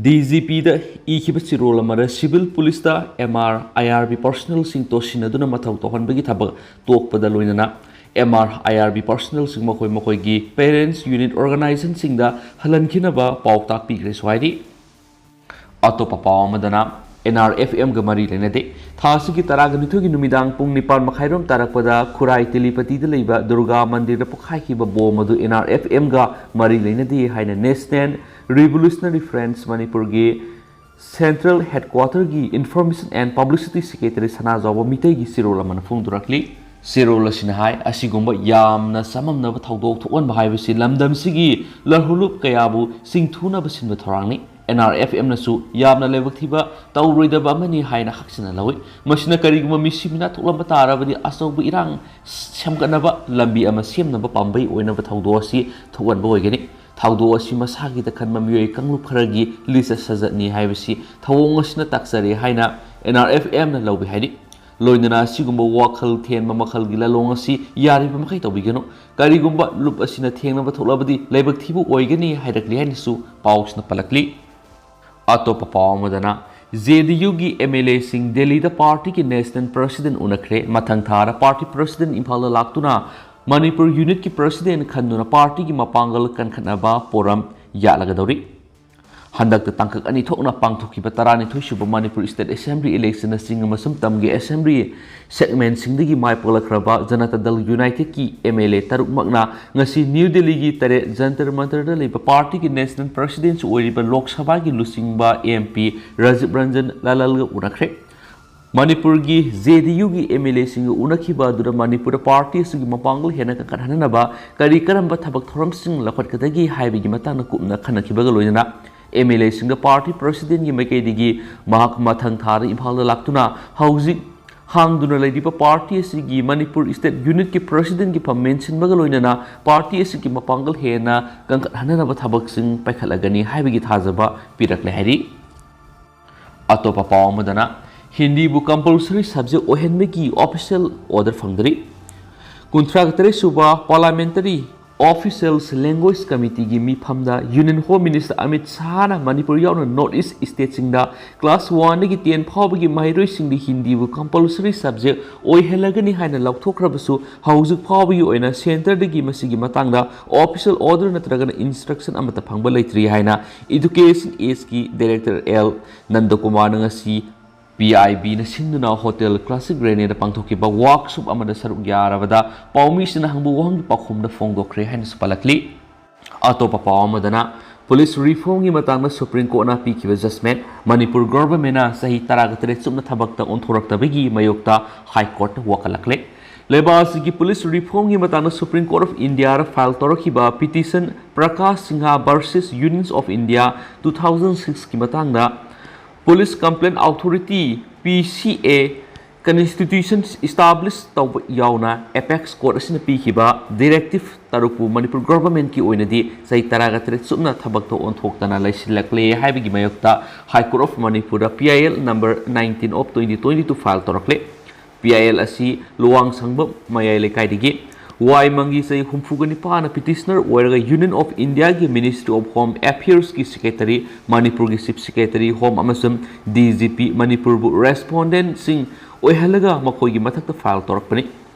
ꯗꯤ ꯖꯤ ꯄꯤꯗ ꯏꯈꯤꯕ ꯆꯤꯔꯣꯜ ꯑꯃꯗ ꯁꯤꯚꯤꯜ ꯄꯨꯂꯤꯁꯇ ꯑꯦꯝ ꯑꯥꯔ ꯑꯥꯏ ꯑꯥꯔ ꯕꯤ ꯄꯔꯁꯣꯅꯦꯜꯁꯤꯡ ꯇꯣꯠꯁꯤꯟꯅꯗꯨꯅ ꯃꯊꯧ ꯇꯧꯍꯟꯕꯒꯤ ꯊꯕꯛ ꯇꯣꯛꯄꯗ ꯂꯣꯏꯅꯅ ꯑꯦꯝ ꯑꯥꯔ ꯑꯥꯏ ꯑꯥꯔ ꯕꯤ ꯄꯔꯁꯣꯅꯦꯜꯁꯤꯡ ꯃꯈꯣꯏ ꯃꯈꯣꯏꯒꯤ ꯄꯦꯔꯦꯟꯁ ꯌꯨꯅꯤꯠ ꯑꯣꯔꯒꯅꯥꯏꯖꯦꯁꯟꯁꯤꯡꯗ ꯍꯜꯍꯟꯈꯤꯅꯕ ꯄꯥꯎꯇꯥꯛ ꯄꯤꯈ꯭ꯔꯦꯁꯨ ꯍꯥꯏꯔꯤ꯫ ꯑꯇꯣꯞꯄ ꯄꯥꯎ ꯑꯃꯗꯅ, ꯑꯦꯟ ꯑꯥꯔ ꯑꯦꯐ ꯑꯦꯝꯒ ꯃꯔꯤ ꯂꯩꯅꯗꯦ꯫ ꯊꯥ ꯑꯁꯤꯒꯤ ꯇꯔꯥꯒ ꯅꯤꯊꯣꯏꯒꯤ ꯅꯨꯃꯤꯗꯥꯡ ꯄꯨꯡ ꯅꯤꯄꯥꯟ ꯃꯈꯥꯏꯔꯣꯝ ꯇꯥꯔꯛꯄꯗ ꯈꯨꯔꯥꯏ ꯇꯦꯂꯤꯄꯇꯤꯗ ꯂꯩꯕ ꯗꯨꯔꯒꯥ ꯃꯟꯗꯤꯔꯗ ꯄꯣꯈꯥꯏꯈꯤꯕ ꯕꯣꯝ ꯑꯗꯨ ꯑꯦꯟ ꯑꯥꯔ ꯑꯦꯐ ꯑꯦꯝꯒ ꯃꯔꯤ ꯂꯩꯅꯗꯦ ꯍꯥꯏꯅ National Revolutionary Front ꯃꯅꯤꯄꯨꯔꯒꯤ ꯁꯦꯟꯇ꯭ꯔꯦꯜ ꯍꯦꯗꯀ꯭ꯋꯥꯇꯔꯒꯤ Information and Publicity Secretary ꯁꯅꯥꯖꯥꯎꯕ ꯃꯤꯇꯩꯒꯤ ꯆꯦꯔꯣꯜ ꯑꯃꯅ ꯐꯣꯡꯗꯣꯔꯛꯂꯤ꯫ ꯆꯦꯔꯣꯜ ꯑꯁꯤꯅ ꯍꯥꯏ, ꯑꯁꯤꯒꯨꯝꯕ ꯌꯥꯝꯅ ꯆꯃꯝꯅꯕ ꯊꯧꯗꯣꯛ ꯊꯣꯛꯍꯟꯕ ꯍꯥꯏꯕꯁꯤ ꯂꯝꯗꯝꯁꯤꯒꯤ ꯂꯜꯍꯧꯂꯨꯞ ꯀꯌꯥꯕꯨ ꯆꯤꯡꯊꯨꯅꯕ ꯁꯤꯟꯕ ꯊꯧꯔꯥꯡꯅꯤ꯫ ꯑꯦꯟ ꯑꯥꯔ ꯑꯦꯐ ꯑꯦꯝꯅꯁꯨ ꯌꯥꯝꯅ ꯂꯥꯏꯕꯛ ꯊꯤꯕ ꯇꯧꯔꯣꯏꯗꯕ ꯑꯃꯅꯤ ꯍꯥꯏꯅ ꯍꯛꯆꯤꯟꯅ ꯂꯧꯏ꯫ ꯃꯁꯤꯅ ꯀꯔꯤꯒꯨꯝꯕ ꯃꯤꯁꯤ ꯃꯤꯅꯥ ꯊꯣꯛꯂꯝꯕ ꯇꯥꯔꯕꯗꯤ ꯑꯆꯧꯕ ꯏꯔꯥꯡ ꯁꯦꯝꯒꯠꯅꯕ ꯂꯝꯕꯤ ꯑꯃ ꯁꯦꯝꯅꯕ ꯄꯥꯝꯕꯩ ꯑꯣꯏꯅꯕ ꯊꯧꯗꯣꯛ ꯑꯁꯤ ꯊꯣꯛꯍꯟꯕ ꯑꯣꯏꯒꯅꯤ꯫ ꯊꯧꯗꯣꯛ ꯑꯁꯤ ꯃꯁꯥꯒꯤ ꯇꯛꯈꯟꯕ ꯃꯤꯑꯣꯏ ꯀꯥꯡꯂꯨꯞ ꯈꯔꯒꯤ ꯂꯤꯆꯠ ꯁꯥꯖꯠꯅꯤ ꯍꯥꯏꯕꯁꯤ ꯊꯧꯑꯣꯡ ꯑꯁꯤꯅ ꯇꯥꯛꯆꯔꯦ ꯍꯥꯏꯅ ꯑꯦꯟ ꯑꯥꯔ ꯑꯦꯐ ꯑꯦꯝꯅ ꯂꯧꯏ ꯍꯥꯏꯔꯤ꯫ ꯂꯣꯏꯅꯅ ꯑꯁꯤꯒꯨꯝꯕ ꯋꯥꯈꯜ ꯊꯦꯟꯕ ꯃꯈꯜꯒꯤ ꯂꯥꯂꯣꯡ ꯑꯁꯤ ꯌꯥꯔꯤꯕ ꯃꯈꯩ ꯇꯧꯕꯤꯒꯅꯨ꯫ ꯀꯔꯤꯒꯨꯝꯕ ꯂꯨꯞ ꯑꯁꯤꯅ ꯊꯦꯡꯅꯕ ꯊꯣꯛꯂꯕꯗꯤ ꯂꯥꯏꯕꯛ ꯊꯤꯕ ꯑꯣꯏꯒꯅꯤ ꯍꯥꯏꯔꯛꯂꯤ ꯍꯥꯏꯅꯁꯨ ꯄꯥꯎꯁꯤꯅ ꯄꯜꯂꯛꯂꯤ꯫ ꯑꯇꯣꯞꯄ ꯄꯥꯎ ꯑꯃꯗꯅ, ꯖꯦ ꯗꯤ ꯌꯨꯒꯤ ꯑꯦꯝ ꯑꯦꯜ ꯑꯦꯁꯤꯡ ꯗꯦꯜꯂꯤꯗ ꯄꯥꯔꯇꯤꯒꯤ ꯅꯦꯁꯅꯦꯜ ꯄ꯭ꯔꯁꯤꯗꯦꯟ ꯎꯅꯈ꯭ꯔꯦ꯫ ꯃꯊꯪ ꯊꯥꯗ ꯄꯥꯔꯇꯤ ꯄ꯭ꯔꯁꯤꯗꯦꯟ ꯏꯝꯐꯥꯜꯗ ꯂꯥꯛꯇꯨꯅ ꯃꯅꯤꯄꯨꯔ ꯌꯨꯅꯤꯠꯀꯤ ꯄ꯭ꯔꯁꯤꯗꯦꯟ ꯈꯟꯗꯨꯅ ꯄꯥꯔꯇꯤꯒꯤ ꯃꯄꯥꯡꯒꯜ ꯀꯟꯈꯠꯅꯕ ꯄꯣꯔꯝ ꯌꯥꯠꯂꯒꯗꯧꯔꯤ꯫ ꯍꯟꯗꯛꯇ ꯇꯥꯡꯀꯛ ꯑꯅꯤ ꯊꯣꯛꯅ ꯄꯥꯡꯊꯣꯛꯈꯤꯕ ꯇꯔꯥꯅꯤꯊꯣꯏ ꯁꯨꯕ ꯃꯅꯤꯄꯨꯔ ꯁ꯭ꯇꯦꯠ ꯑꯦꯁꯦꯝꯕ꯭ꯂꯤ ꯏꯂꯦꯛꯁꯟꯅꯆꯤꯡꯕ ꯃꯇꯝꯒꯤ ꯑꯦꯁꯦꯝꯕ꯭ꯂꯤ ꯁꯦꯒꯃꯦꯟꯁꯤꯡꯗꯒꯤ ꯃꯥꯏ ꯄꯥꯛꯂꯛꯈ꯭ꯔꯕ ꯖꯅꯇꯥ ꯗꯜ ꯌꯨꯅꯥꯏꯇꯦꯗꯀꯤ ꯑꯦꯝ ꯑꯦꯜ ꯑꯦ ꯇꯔꯨꯛꯃꯛꯅ ꯉꯁꯤ ꯅ꯭ꯌꯨ ꯗꯦꯜꯂꯤꯒꯤ ꯇꯔꯦꯠ ꯖꯟꯇꯔ ꯃꯟꯇꯔꯗ ꯂꯩꯕ ꯄꯥꯔꯇꯤꯒꯤ ꯅꯦꯁꯅꯦꯜ ꯄ꯭ꯔꯁꯤꯗꯦꯟꯁꯨ ꯑꯣꯏꯔꯤꯕ ꯂꯣꯛ ꯁꯚꯥꯒꯤ ꯂꯨꯆꯤꯡꯕ ꯑꯦꯝ ꯄꯤ ꯔꯥꯖꯤꯕ ꯔꯟꯖꯟ ꯂꯥꯂꯜꯒ ꯎꯅꯈ꯭ꯔꯦ꯫ ꯃꯅꯤꯄꯨꯔꯒꯤ ꯖꯦ ꯗꯤ ꯌꯨꯒꯤ ꯑꯦꯝ ꯑꯦꯜ ꯑꯦꯁꯤꯡꯒ ꯎꯅꯈꯤꯕ ꯑꯗꯨꯗ ꯃꯅꯤꯄꯨꯔꯗ ꯄꯥꯔꯇꯤ ꯑꯁꯤꯒꯤ ꯃꯄꯥꯡꯒꯜ ꯍꯦꯟꯅ ꯀꯟꯈꯠꯍꯟꯅꯕ ꯀꯔꯤ ꯀꯔꯝꯕ ꯊꯕꯛ ꯊꯧꯔꯝꯁꯤꯡ ꯂꯧꯈꯠꯀꯗꯒꯦ ꯍꯥꯏꯕꯒꯤ ꯃꯇꯥꯡꯗ ꯀꯨꯞꯅ ꯈꯟꯅꯈꯤꯕꯒ ꯂꯣꯏꯅꯅ ꯑꯦꯝ ꯑꯦꯜ ꯑꯦꯁꯤꯡꯗ ꯄꯥꯔꯇꯤ ꯄ꯭ꯔꯁꯤꯗꯦꯟꯒꯤ ꯃꯥꯏꯀꯩꯗꯒꯤ ꯃꯍꯥꯛ ꯃꯊꯪ ꯊꯥꯗ ꯏꯝꯐꯥꯜꯗ ꯂꯥꯛꯇꯨꯅ ꯍꯧꯖꯤꯛ ꯍꯥꯡꯗꯨꯅ ꯂꯩꯔꯤꯕ ꯄꯥꯔꯇꯤ ꯑꯁꯤꯒꯤ ꯃꯅꯤꯄꯨꯔ ꯁ꯭ꯇꯦꯠ ꯌꯨꯅꯤꯠꯀꯤ ꯄ꯭ꯔꯁꯤꯗꯦꯟꯒꯤ ꯐꯝ ꯃꯦꯟꯁꯤꯟꯕꯒ ꯂꯣꯏꯅꯅ ꯄꯥꯔꯇꯤ ꯑꯁꯤꯒꯤ ꯃꯄꯥꯡꯒꯜ ꯍꯦꯟꯅ ꯀꯟꯈꯠꯍꯟꯅꯅꯕ ꯊꯕꯛꯁꯤꯡ ꯄꯥꯏꯈꯠꯂꯒꯅꯤ ꯍꯥꯏꯕꯒꯤ ꯊꯥꯖꯕ ꯄꯤꯔꯛꯂꯦ ꯍꯥꯏꯔꯤ꯫ ꯑꯇꯣꯞꯄ ꯄꯥꯎ ꯑꯃꯗꯅ, ꯍꯤꯟꯗꯤꯕꯨ ꯀꯝꯄꯜꯁꯔꯤ ꯁꯕꯖꯦꯛ ꯑꯣꯏꯍꯟꯕꯒꯤ ꯑꯣꯐꯤꯁꯤꯌꯦꯜ ꯑꯣꯔꯗꯔ ꯐꯪꯗ꯭ꯔꯤ꯫ ꯀꯨꯟꯊ꯭ꯔꯥ ꯇꯔꯦꯠ ꯁꯨꯕ ꯄꯥꯔꯂꯥꯃꯦꯟꯇꯔꯤ ꯑꯣꯐꯤꯁꯤꯌꯦꯜꯁ ꯂꯦꯡꯒ꯭ꯋꯦꯖ ꯀꯃꯤꯇꯤꯒꯤ ꯃꯤꯐꯝꯗ ꯌꯨꯅꯤꯌꯟ ꯍꯣꯝ ꯃꯤꯅꯤꯁꯇꯔ ꯑꯃꯤꯠ ꯁꯥꯍꯅ ꯃꯅꯤꯄꯨꯔ ꯌꯥꯎꯅ ꯅꯣꯔꯠ ꯏꯁ ꯁ꯭ꯇꯦꯠꯁꯤꯡꯗ ꯀ꯭ꯂꯥꯁ ꯋꯥꯟꯗꯒꯤ ꯇꯦꯟ ꯐꯥꯎꯕꯒꯤ ꯃꯍꯩꯔꯣꯏꯁꯤꯡꯗ ꯍꯤꯟꯗꯤꯕꯨ ꯀꯝꯄꯜꯁꯔꯤ ꯁꯕꯖꯦꯛ ꯑꯣꯏꯍꯜꯂꯒꯅꯤ ꯍꯥꯏꯅ ꯂꯥꯎꯊꯣꯛꯈ꯭ꯔꯕꯁꯨ, ꯍꯧꯖꯤꯛ ꯐꯥꯎꯕꯒꯤ ꯑꯣꯏꯅ ꯁꯦꯟꯇꯔꯗꯒꯤ ꯃꯁꯤꯒꯤ ꯃꯇꯥꯡꯗ ꯑꯣꯐꯤꯁꯤꯌꯦꯜ ꯑꯣꯔꯗꯔ ꯅꯠꯇ꯭ꯔꯒꯅ ꯏꯟꯁꯇ꯭ꯔꯛꯁꯟ ꯑꯃꯠꯇ ꯐꯪꯕ ꯂꯩꯇ꯭ꯔꯤ ꯍꯥꯏꯅ ꯏꯗꯨꯀꯦꯁꯟ ꯑꯦꯖꯀꯤ ꯗꯥꯏꯔꯦꯛꯇꯔ ꯑꯦꯜ ꯅꯟꯗꯀꯨꯃꯥꯔꯅ ꯉꯁꯤ ꯄꯤ ꯑꯥꯏ ꯕꯤꯅ ꯁꯤꯟꯗꯨꯅ ꯍꯣꯇꯦꯜ ꯀ꯭ꯂꯥꯁꯤꯛ ꯔꯦꯅꯦꯗ ꯄꯥꯡꯊꯣꯛꯈꯤꯕ ꯋꯥꯔꯛꯁꯣꯞ ꯑꯃꯗ ꯁꯔꯨꯛ ꯌꯥꯔꯕꯗ ꯄꯥꯎꯃꯤꯁꯤꯡꯅ ꯍꯪꯕ ꯋꯥꯍꯪꯒꯤ ꯄꯥꯎꯈꯨꯝꯗ ꯐꯣꯡꯗꯣꯛꯈ꯭ꯔꯦ ꯍꯥꯏꯅꯁꯨ ꯄꯜꯂꯛꯂꯤ꯫ ꯑꯇꯣꯞꯄ ꯄꯥꯎ ꯑꯃꯗꯅ, ꯄꯨꯂꯤꯁ ꯔꯤꯐꯣꯔꯝꯒꯤ ꯃꯇꯥꯡꯗ ꯁꯨꯄ꯭ꯔꯤꯝ ꯀꯣꯔꯠꯅ ꯄꯤꯈꯤꯕ ꯖꯖꯃꯦꯟ, ꯃꯅꯤꯄꯨꯔ ꯒꯣꯚꯔꯟꯃꯦꯟꯠꯅ ꯆꯍꯤ ꯇꯔꯥꯒ ꯇꯔꯦꯠ ꯆꯨꯞꯅ ꯊꯕꯛꯇ ꯑꯣꯟꯊꯣꯔꯛꯇꯕꯒꯤ ꯃꯥꯌꯣꯛꯇ ꯍꯥꯏ ꯀꯣꯔꯠꯇ ꯋꯥꯀꯠꯂꯛꯂꯦ꯫ ꯂꯩꯕꯥꯛ ꯑꯁꯤꯒꯤ ꯄꯨꯂꯤꯁ ꯔꯤꯐꯣꯔꯝꯒꯤ ꯃꯇꯥꯡꯗ Supreme Court of Indiaꯗ ꯐꯥꯏꯜ ꯇꯧꯔꯛꯈꯤꯕ petition Prakash Singh versus union of India two thousand ꯁꯤꯛꯁꯀꯤ ꯃꯇꯥꯡꯗ ꯄꯨꯂꯤꯁ ꯀꯝꯄ꯭ꯂꯦꯟ ꯑꯣꯊꯣꯔꯤꯇꯤ, ꯄꯤ ꯁꯤ ꯑꯦ, ꯀꯟꯁꯇꯤꯇ꯭ꯌꯨꯁꯟ ꯏꯁꯇꯥꯕ꯭ꯂꯤꯁ ꯇꯧꯕ ꯌꯥꯎꯅ ꯑꯦꯄꯦꯛꯁ ꯀꯣꯔꯠ ꯑꯁꯤꯅ ꯄꯤꯈꯤꯕ ꯗꯤꯔꯦꯛꯇꯤꯞ ꯇꯔꯨꯛꯄꯨ ꯃꯅꯤꯄꯨꯔ ꯒꯣꯚꯔꯟꯃꯦꯟꯠꯀꯤ ꯑꯣꯏꯅꯗꯤ ꯆꯍꯤ ꯇꯔꯥꯒ ꯇꯔꯦꯠ ꯆꯨꯞꯅ ꯊꯕꯛꯇ ꯑꯣꯟꯊꯣꯛꯇꯅ ꯂꯩꯁꯤꯜꯂꯛꯂꯦ ꯍꯥꯏꯕꯒꯤ ꯃꯥꯌꯣꯛꯇ High Court of Manipurꯗ P I L number nineteen of twenty twenty two file ꯇꯧꯔꯛꯂꯦ꯫ P I L ꯑꯁꯤ ꯂꯨꯋꯥꯡꯁꯪꯕꯝ ꯃꯌꯥꯏ ꯂꯩꯀꯥꯏꯗꯒꯤ ꯋꯥꯏ ꯃꯪꯒꯤ ꯆꯍꯤ ꯍꯨꯝꯐꯨꯒ ꯅꯤꯄꯥꯟꯅ ꯄꯤꯇꯤꯁꯅꯔ ꯑꯣꯏꯔꯒ Union of Indiaꯒꯤ Ministry of Home Affairsꯀꯤ ꯁꯦꯀ꯭ꯔꯦꯇꯔꯤ, ꯃꯅꯤꯄꯨꯔꯒꯤ ꯆꯤꯐ ꯁꯦꯀ꯭ꯔꯦꯇꯔꯤ ꯍꯣꯝ ꯑꯃꯁꯨꯡ ꯗꯤ ꯖꯤ ꯄꯤ ꯃꯅꯤꯄꯨꯔꯕꯨ ꯔꯦꯁꯄꯣꯟꯗꯦꯟꯠꯁꯤꯡ ꯑꯣꯏꯍꯜꯂꯒ ꯃꯈꯣꯏꯒꯤ ꯃꯊꯛꯇ ꯐꯥꯏꯜ ꯇꯧꯔꯛꯄꯅꯤ꯫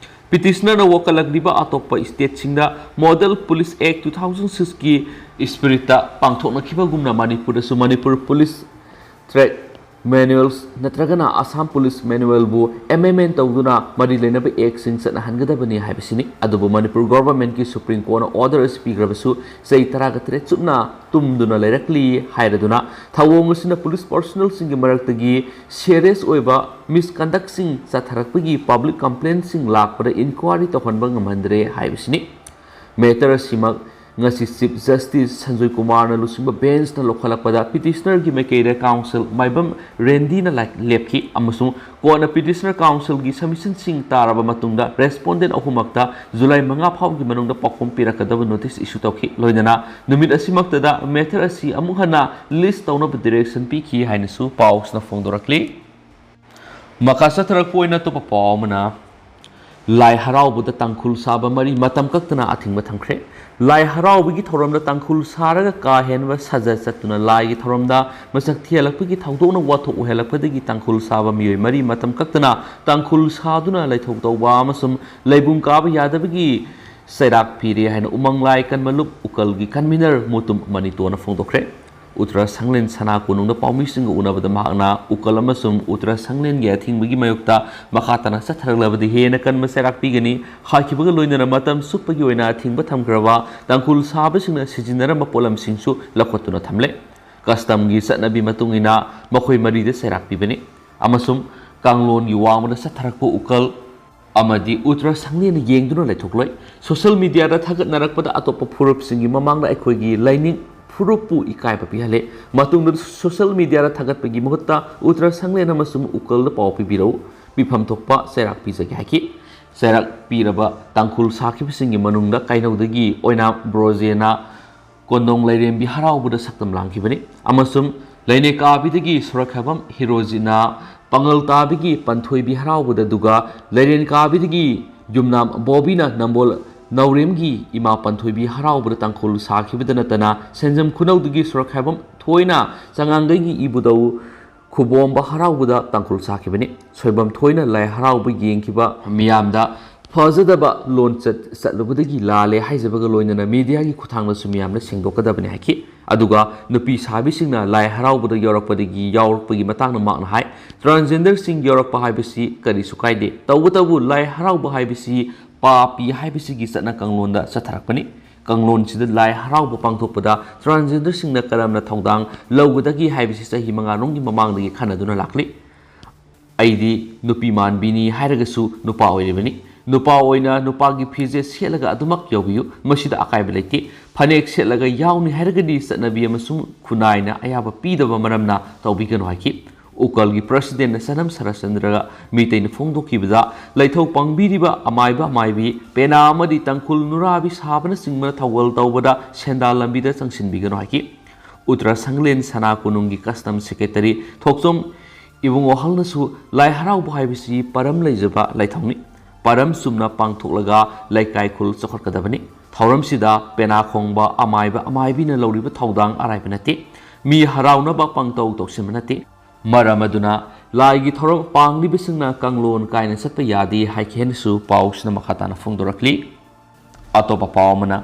ꯄꯤꯇꯤꯁꯅꯔꯅ ꯋꯥꯀꯠꯂꯛꯂꯤꯕ ꯑꯇꯣꯞꯄ ꯁ꯭ꯇꯦꯠꯁꯤꯡꯗ Model Police Act two thousand sixꯀꯤ ꯏꯁꯄꯤꯔꯤꯠꯇ ꯄꯥꯡꯊꯣꯛꯅꯈꯤꯕꯒꯨꯝꯅ ꯃꯅꯤꯄꯨꯔꯗꯁꯨ ꯃꯅꯤꯄꯨꯔ ꯄꯨꯂꯤꯁ ꯇ꯭ꯔꯦꯠ ꯃꯦꯅꯨꯑꯦꯜꯁ ꯅꯠꯇ꯭ꯔꯒꯅ ꯑꯁꯥꯝ ꯄꯨꯂꯤꯁ ꯃꯦꯅꯨꯑꯦꯜꯕꯨ ꯑꯦꯃꯦꯟꯃꯦꯟ ꯇꯧꯗꯨꯅ ꯃꯔꯤ ꯂꯩꯅꯕ ꯑꯦꯛꯁꯤꯡ ꯆꯠꯅꯍꯟꯒꯗꯕꯅꯤ ꯍꯥꯏꯕꯁꯤꯅꯤ꯫ ꯑꯗꯨꯕꯨ ꯃꯅꯤꯄꯨꯔ ꯒꯣꯚꯔꯟꯃꯦꯟꯠꯀꯤ Supreme Courtꯅ ꯑꯣꯔꯗꯔ ꯑꯁꯤ ꯄꯤꯈ꯭ꯔꯕꯁꯨ ꯆꯍꯤ ꯇꯔꯥꯒ ꯇꯔꯦꯠ ꯆꯨꯞꯅ ꯇꯨꯝꯗꯨꯅ ꯂꯩꯔꯛꯂꯤ ꯍꯥꯏꯔꯗꯨꯅ ꯊꯧꯑꯣꯡ ꯑꯁꯤꯅ ꯄꯨꯂꯤꯁ ꯄꯔꯁꯣꯅꯦꯜꯁꯤꯡꯒꯤ ꯃꯔꯛꯇꯒꯤ ꯁꯦꯔꯤꯌꯁ ꯑꯣꯏꯕ ꯃꯤꯁꯀꯟꯗꯛꯁꯤꯡ ꯆꯠꯊꯔꯛꯄꯒꯤ ꯄꯕ꯭ꯂꯤꯛ ꯀꯝꯄ꯭ꯂꯦꯟꯁꯤꯡ ꯂꯥꯛꯄꯗ ꯏꯟꯀ꯭ꯋꯥꯔꯤ ꯇꯧꯍꯟꯕ ꯉꯝꯍꯟꯗ꯭ꯔꯦ ꯍꯥꯏꯕꯁꯤꯅꯤ꯫ ꯃꯦꯇꯔ ꯑꯁꯤꯃꯛ ꯉꯁꯤ ꯆꯤꯐ ꯖꯁꯇꯤꯁ ꯁꯟꯖꯣꯏ ꯀꯨꯃꯥꯔꯅ ꯂꯨꯆꯤꯡꯕ ꯕꯦꯟꯆꯅ ꯂꯧꯈꯠꯂꯛꯄꯗ ꯄꯤꯇꯤꯁꯅꯔꯒꯤ ꯃꯥꯏꯀꯩꯗ ꯀꯥꯎꯟꯁꯤꯜ ꯃꯥꯏꯕꯝ ꯔꯦꯟꯗꯤꯅ ꯂꯥꯏ-, ꯂꯦꯞꯈꯤ ꯑꯃꯁꯨꯡ ꯀꯣꯟꯅ ꯄꯤꯇꯤꯁꯅꯔ ꯀꯥꯎꯟꯁꯤꯜꯒꯤ ꯁꯕꯃꯤꯁꯟꯁꯤꯡ ꯇꯥꯔꯕ ꯃꯇꯨꯡꯗ ꯔꯦꯁꯄꯣꯟꯗꯦꯟꯠ ꯑꯍꯨꯝꯃꯛꯇ ꯖꯨꯂꯥꯏ ꯃꯉꯥ ꯐꯥꯎꯕꯒꯤ ꯃꯅꯨꯡꯗ ꯄꯥꯎꯈꯨꯝ ꯄꯤꯔꯛꯀꯗꯕ ꯅꯣꯇꯤꯁ ꯏꯁꯨ ꯇꯧꯈꯤ꯫ ꯂꯣꯏꯅꯅ ꯅꯨꯃꯤꯠ ꯑꯁꯤꯃꯛꯇꯗ ꯃꯦꯇꯔ ꯑꯁꯤ ꯑꯃꯨꯛ ꯍꯟꯅ ꯂꯤꯁ ꯇꯧꯅꯕ ꯗꯤꯔꯦꯛꯁꯟ ꯄꯤꯈꯤ ꯍꯥꯏꯅꯁꯨ ꯄꯥꯎꯁꯤꯅ ꯐꯣꯡꯗꯣꯔꯛꯂꯤ꯫ ꯃꯈꯥ ꯆꯠꯊꯔꯛꯄ ꯑꯣꯏꯅ ꯑꯇꯣꯞꯄ ꯄꯥꯎ ꯑꯃꯅ, ꯂꯥꯏ ꯍꯔꯥꯎꯕꯗ ꯇꯥꯡꯈꯨꯜ ꯁꯥꯕ ꯃꯔꯤ ꯃꯇꯝ ꯀꯛꯇꯅ ꯑꯊꯤꯡꯕ ꯊꯝꯈ꯭ꯔꯦ꯫ ꯂꯥꯏ ꯍꯔꯥꯎꯕꯒꯤ ꯊꯧꯔꯝꯗ ꯇꯥꯡꯈꯨꯜ ꯁꯥꯔꯒ ꯀꯥ ꯍꯦꯟꯕ ꯁꯥꯖꯠ ꯆꯠꯇꯨꯅ ꯂꯥꯏꯒꯤ ꯊꯧꯔꯝꯗ ꯃꯁꯛ ꯊꯤꯍꯜꯂꯛꯄꯒꯤ ꯊꯧꯗꯣꯛꯅ ꯋꯥꯊꯣꯛ ꯑꯣꯏꯍꯜꯂꯛꯄꯗꯒꯤ ꯇꯥꯡꯈꯨꯜ ꯁꯥꯕ ꯃꯤꯑꯣꯏ ꯃꯔꯤ ꯃꯇꯝ ꯀꯛꯇꯅ ꯇꯥꯡꯈꯨꯜ ꯁꯥꯗꯨꯅ ꯂꯩꯊꯧ ꯇꯧꯕ ꯑꯃꯁꯨꯡ ꯂꯩꯕꯨꯡ ꯀꯥꯕ ꯌꯥꯗꯕꯒꯤ ꯆꯩꯔꯥꯛ ꯄꯤꯔꯦ ꯍꯥꯏꯅ ꯎꯃꯪ ꯂꯥꯏ ꯀꯟꯕ ꯂꯨꯞ ꯎꯀꯜꯒꯤ ꯀꯟꯚꯤꯅꯔ ꯃꯨꯇꯨꯝ ꯃꯅꯤꯇꯣꯅ ꯐꯣꯡꯗꯣꯛꯈ꯭ꯔꯦ꯫ ꯎꯇꯔ ꯁꯪꯂꯦꯟ ꯁꯅꯥ ꯀꯣꯅꯨꯡꯗ ꯄꯥꯎꯃꯤꯁꯤꯡꯒ ꯎꯅꯕꯗ ꯃꯍꯥꯛꯅ ꯎꯀꯜ ꯑꯃꯁꯨꯡ ꯎꯇꯔ ꯁꯪꯂꯦꯟꯒꯤ ꯑꯊꯤꯡꯕꯒꯤ ꯃꯥꯌꯣꯛꯇ ꯃꯈꯥ ꯇꯥꯅ ꯆꯠꯊꯔꯛꯂꯕꯗꯤ ꯍꯦꯟꯅ ꯀꯟꯕ ꯆꯩꯔꯥꯛ ꯄꯤꯒꯅꯤ ꯍꯥꯏꯈꯤꯕꯒ ꯂꯣꯏꯅꯅ ꯃꯇꯝ ꯆꯨꯞꯄꯒꯤ ꯑꯣꯏꯅ ꯑꯊꯤꯡꯕ ꯊꯝꯈ꯭ꯔꯕ ꯇꯥꯡꯈꯨꯜ ꯁꯥꯕꯁꯤꯡꯅ ꯁꯤꯖꯤꯟꯅꯔꯝꯕ ꯄꯣꯠꯂꯝꯁꯤꯡꯁꯨ ꯂꯧꯈꯠꯇꯨꯅ ꯊꯝꯂꯦ꯫ ꯀꯁꯇꯝꯒꯤ ꯆꯠꯅꯕꯤ ꯃꯇꯨꯡ ꯏꯟꯅ ꯃꯈꯣꯏ ꯃꯔꯤꯗ ꯆꯩꯔꯥꯛ ꯄꯤꯕꯅꯤ ꯑꯃꯁꯨꯡ ꯀꯥꯡꯂꯣꯟꯒꯤ ꯋꯥꯡꯃꯗ ꯆꯠꯊꯔꯛꯄ ꯎꯀꯜ ꯑꯃꯗꯤ ꯎꯠꯇ꯭ꯔ ꯁꯪꯂꯦꯟꯅ ꯌꯦꯡꯗꯨꯅ ꯂꯩꯊꯣꯛꯂꯣꯏ꯫ ꯁꯣꯁꯤꯌꯦꯜ ꯃꯤꯗꯤꯌꯥꯗ ꯊꯥꯒꯠꯅꯔꯛꯄꯗ ꯑꯇꯣꯞꯄ ꯐꯨꯔꯨꯞꯁꯤꯡꯒꯤ ꯃꯃꯥꯡꯗ ꯑꯩꯈꯣꯏꯒꯤ ꯂꯥꯏꯅꯤꯡ ꯐꯨꯔꯨꯞꯄꯨ ꯏꯀꯥꯏꯕ ꯄꯤꯍꯜꯂꯦ꯫ ꯃꯇꯨꯡꯗ ꯁꯣꯁꯤꯌꯦꯜ ꯃꯤꯗꯤꯌꯥꯗ ꯊꯥꯒꯠꯄꯒꯤ ꯃꯍꯨꯠꯇ ꯎꯠꯇ꯭ꯔ ꯁꯪꯂꯦꯟ ꯑꯃꯁꯨꯡ ꯎꯀꯜꯗ ꯄꯥꯎ ꯄꯤꯕꯤꯔꯛꯎ, ꯄꯤꯐꯝ ꯊꯣꯛꯄ ꯆꯩꯔꯥꯛ ꯄꯤꯖꯒꯦ ꯍꯥꯏꯈꯤ꯫ ꯆꯩꯔꯥꯛ ꯄꯤꯔꯕ ꯇꯥꯡꯈꯨꯜ ꯁꯥꯈꯤꯕꯁꯤꯡꯒꯤ ꯃꯅꯨꯡꯗ ꯀꯩꯅꯧꯗꯒꯤ ꯑꯣꯏꯅꯥꯝ ꯕ꯭ꯔꯣꯖꯦꯅ ꯀꯣꯟꯗꯣꯡ ꯂꯩꯔꯦꯝꯕꯤ ꯍꯔꯥꯎꯕꯗ ꯁꯛꯇꯝ ꯂꯥꯡꯈꯤꯕꯅꯤ ꯑꯃꯁꯨꯡ ꯂꯩꯅꯦꯀꯥꯕꯤꯗꯒꯤ ꯁꯣꯔꯛꯈꯕꯝ ꯍꯤꯔꯣꯖꯤꯅ ꯄꯥꯉꯜ ꯇꯥꯕꯤꯒꯤ ꯄꯟꯊꯣꯏꯕꯤ ꯍꯔꯥꯎꯕꯗ, ꯑꯗꯨꯒ ꯂꯩꯔꯦꯟ ꯀꯥꯕꯤꯗꯒꯤ ꯌꯨꯝꯅꯥꯝ ꯕꯣꯕꯤꯅ ꯅꯝꯕꯣꯜ ꯅꯥꯎꯔꯦꯝꯒꯤ ꯏꯃꯥ ꯄꯟꯊꯣꯏꯕꯤ ꯍꯔꯥꯎꯕꯗ ꯇꯥꯡꯈꯨꯜ ꯁꯥꯈꯤꯕꯗ ꯅꯠꯇꯅ ꯁꯦꯟꯖꯝ ꯈꯨꯅꯧꯗꯒꯤ ꯁꯣꯔꯛꯈꯕꯝ ꯊꯣꯏꯅ ꯆꯉꯥꯡꯒꯩꯒꯤ ꯏꯕꯨꯙꯧ ꯈꯨꯕꯣꯝꯕ ꯍꯔꯥꯎꯕꯗ ꯇꯥꯡꯈꯨꯜ ꯁꯥꯈꯤꯕꯅꯤ꯫ ꯁꯣꯏꯕꯝ ꯊꯣꯏꯅ ꯂꯥꯏ ꯍꯔꯥꯎꯕ ꯌꯦꯡꯈꯤꯕ ꯃꯤꯌꯥꯝꯗ ꯐꯖꯗꯕ ꯂꯣꯟꯆꯠ ꯆꯠꯂꯨꯕꯗꯒꯤ ꯂꯥꯜꯂꯦ ꯍꯥꯏꯖꯕꯒ ꯂꯣꯏꯅꯅ ꯃꯤꯗꯤꯌꯥꯒꯤ ꯈꯨꯠꯊꯥꯡꯗꯁꯨ ꯃꯤꯌꯥꯝꯅ ꯁꯦꯡꯗꯣꯛꯀꯗꯕꯅꯤ ꯍꯥꯏꯈꯤ꯫ ꯑꯗꯨꯒ ꯅꯨꯄꯤ ꯁꯥꯕꯤꯁꯤꯡꯅ ꯂꯥꯏ ꯍꯔꯥꯎꯕꯗ ꯌꯥꯎꯔꯛꯄꯗꯒꯤ, ꯌꯥꯎꯔꯛꯄꯒꯤ ꯃꯇꯥꯡꯗ ꯃꯍꯥꯛꯅ ꯍꯥꯏ, ꯇ꯭ꯔꯥꯟꯁꯖꯦꯟꯗꯔꯁꯤꯡ ꯌꯥꯎꯔꯛꯄ ꯍꯥꯏꯕꯁꯤ ꯀꯔꯤꯁꯨ ꯀꯥꯏꯗꯦ, ꯇꯧꯕꯇꯕꯨ ꯂꯥꯏ ꯍꯔꯥꯎꯕ ꯍꯥꯏꯕꯁꯤ ꯄꯥꯄꯤ ꯍꯥꯏꯕꯁꯤꯒꯤ ꯆꯠꯅ ꯀꯥꯡꯂꯣꯟꯗ ꯆꯠꯊꯔꯛꯄꯅꯤ꯫ ꯀꯥꯡꯂꯣꯟꯁꯤꯗ ꯂꯥꯏ ꯍꯔꯥꯎꯕ ꯄꯥꯡꯊꯣꯛꯄꯗ ꯇ꯭ꯔꯥꯟꯁꯖꯦꯟꯗꯔꯁꯤꯡꯅ ꯀꯔꯝꯅ ꯊꯧꯗꯥꯡ ꯂꯧꯒꯗꯒꯦ ꯍꯥꯏꯕꯁꯤ ꯆꯍꯤ ꯃꯉꯥꯔꯣꯝꯒꯤ ꯃꯃꯥꯡꯗꯒꯤ ꯈꯟꯅꯗꯨꯅ ꯂꯥꯛꯂꯤ꯫ ꯑꯩꯗꯤ ꯅꯨꯄꯤ ꯃꯥꯟꯕꯤꯅꯤ ꯍꯥꯏꯔꯒꯁꯨ ꯅꯨꯄꯥ ꯑꯣꯏꯔꯤꯕꯅꯤ꯫ ꯅꯨꯄꯥ ꯑꯣꯏꯅ ꯅꯨꯄꯥꯒꯤ ꯐꯤꯖꯦꯠ ꯁꯦꯠꯂꯒ ꯑꯗꯨꯃꯛ ꯌꯥꯎꯕꯤꯌꯨ, ꯃꯁꯤꯗ ꯑꯀꯥꯏꯕ ꯂꯩꯇꯦ꯫ ꯐꯅꯦꯛ ꯁꯦꯠꯂꯒ ꯌꯥꯎꯅꯤ ꯍꯥꯏꯔꯒꯗꯤ ꯆꯠꯅꯕꯤ ꯑꯃꯁꯨꯡ ꯈꯨꯟꯅꯥꯏꯅ ꯑꯌꯥꯕ ꯄꯤꯗꯕ ꯃꯔꯝꯅ ꯇꯧꯕꯤꯒꯅꯨ ꯍꯥꯏꯈꯤ꯫ ꯎꯀꯜꯒꯤ ꯄ꯭ꯔꯁꯤꯗꯦꯟꯠꯅ ꯁꯅꯝ ꯁꯔꯠꯆꯟꯗ꯭ꯔꯒ ꯃꯤꯇꯩꯅ ꯐꯣꯡꯗꯣꯛꯈꯤꯕꯗ, ꯂꯩꯊꯧ ꯄꯥꯡꯕꯤꯔꯤꯕ ꯑꯃꯥꯏꯕ ꯑꯃꯥꯏꯕꯤ, ꯄꯦꯅꯥ ꯑꯃꯗꯤ ꯇꯥꯡꯈꯨꯜ ꯅꯨꯔꯥꯕꯤ ꯁꯥꯕꯅꯆꯤꯡꯕꯅ ꯊꯧꯒꯜ ꯇꯧꯕꯗ ꯁꯦꯟꯗꯥꯟ ꯂꯝꯕꯤꯗ ꯆꯪꯁꯤꯟꯕꯤꯒꯅꯨ ꯍꯥꯏꯈꯤ꯫ ꯎꯇ꯭ꯔ ꯁꯪꯂꯦꯟ ꯁꯅꯥ ꯀꯣꯅꯨꯡꯒꯤ ꯀꯁꯇꯝ ꯁꯦꯀ꯭ꯔꯦꯇꯔꯤ ꯊꯣꯛꯆꯣꯝ ꯏꯕꯨꯡꯉꯣꯍꯜꯅꯁꯨ ꯂꯥꯏ ꯍꯔꯥꯎꯕ ꯍꯥꯏꯕꯁꯤ ꯄꯔꯝ ꯂꯩꯖꯕ ꯂꯥꯏꯊꯧꯅꯤ꯫ ꯄꯔꯝ ꯆꯨꯝꯅ ꯄꯥꯡꯊꯣꯛꯂꯒ ꯂꯩꯀꯥꯏ ꯈꯨꯜ ꯆꯥꯎꯈꯠꯀꯗꯕꯅꯤ꯫ ꯊꯧꯔꯝꯁꯤꯗ ꯄꯦꯅꯥ ꯈꯣꯡꯕ ꯑꯃꯥꯏꯕ ꯑꯃꯥꯏꯕꯤꯅ ꯂꯧꯔꯤꯕ ꯊꯧꯗꯥꯡ ꯑꯔꯥꯏꯕ ꯅꯠꯇꯦ꯫ ꯃꯤ ꯍꯔꯥꯎꯅꯕ ꯄꯪꯇꯧ ꯇꯧꯁꯤꯟꯕ ꯅꯠꯇꯦ꯫ ꯃꯔꯝ ꯑꯗꯨꯅ ꯂꯥꯏꯒꯤ ꯊꯧꯔꯝ ꯄꯥꯡꯂꯤꯕꯁꯤꯡꯅ ꯀꯥꯡꯂꯣꯟ ꯀꯥꯏꯅ ꯆꯠꯄ ꯌꯥꯗꯦ ꯍꯥꯏꯈꯤ ꯍꯥꯏꯅꯁꯨ ꯄꯥꯎꯁꯤꯅ ꯃꯈꯥ ꯇꯥꯅ ꯐꯣꯡꯗꯣꯔꯛꯂꯤ꯫ ꯑꯇꯣꯞꯄ ꯄꯥꯎ ꯑꯃꯅ,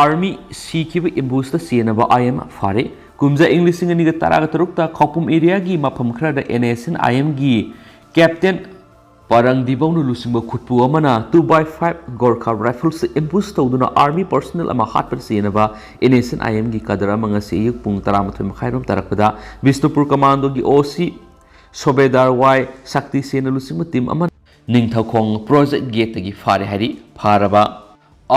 ꯑꯥꯔꯃꯤ ꯁꯤꯈꯤꯕ ꯑꯦꯝꯕꯨꯁꯇ ꯆꯦꯟꯅꯕ ꯑꯥꯏ ꯑꯦꯝ ꯐꯥꯔꯦ꯫ ꯀꯨꯝꯖꯥ ꯏꯪ ꯂꯤꯁꯤꯡ ꯑꯅꯤꯒ ꯇꯔꯥꯒ ꯇꯔꯨꯛꯇ ꯈꯧꯄꯨꯝ ꯑꯦꯔꯤꯌꯥꯒꯤ ꯃꯐꯝ ꯈꯔꯗ ꯑꯦꯟ ꯑꯦꯁ ꯑꯦꯟ ꯑꯥꯏ ꯑꯦꯝꯒꯤ ꯀꯦꯞꯇꯦꯟ ꯄꯔꯪꯗꯤꯕꯧꯅ ꯂꯨꯆꯤꯡꯕ ꯈꯨꯠꯄꯨ ꯑꯃꯅ two by five Gorkha Rifles ambush ꯇꯧꯗꯨꯅ ꯑꯥꯔꯃꯤ ꯄꯔꯁꯣꯅꯦꯜ ꯑꯃ ꯍꯥꯠꯄꯗ ꯆꯦꯟꯅꯕ ꯑꯦꯟ ꯑꯦꯁ ꯑꯦꯟ ꯑꯥꯏ ꯑꯦꯝꯒꯤ ꯀꯥꯗꯔ ꯑꯃ ꯉꯁꯤ ꯑꯌꯨꯛ ꯄꯨꯡ ꯇꯔꯥꯃꯥꯊꯣꯏ ꯃꯈꯥꯏꯔꯣꯝ ꯇꯥꯔꯛꯄꯗ ꯕꯤꯁꯅꯨꯄꯨꯔ ꯀꯃꯥꯟꯗꯣꯒꯤ ꯑꯣ ꯁꯤ ꯁꯣꯕꯦꯗꯥꯔ ꯋꯥꯏ ꯁꯛꯇꯤꯁꯦꯟꯅ ꯂꯨꯆꯤꯡꯕ ꯇꯤꯝ ꯑꯃꯅ ꯅꯤꯡꯊꯧꯈꯣꯡ ꯄ꯭ꯔꯣꯖꯦꯛ ꯒꯦꯠꯇꯒꯤ ꯐꯥꯔꯦ ꯍꯥꯏꯔꯤ꯫ ꯐꯥꯔꯕ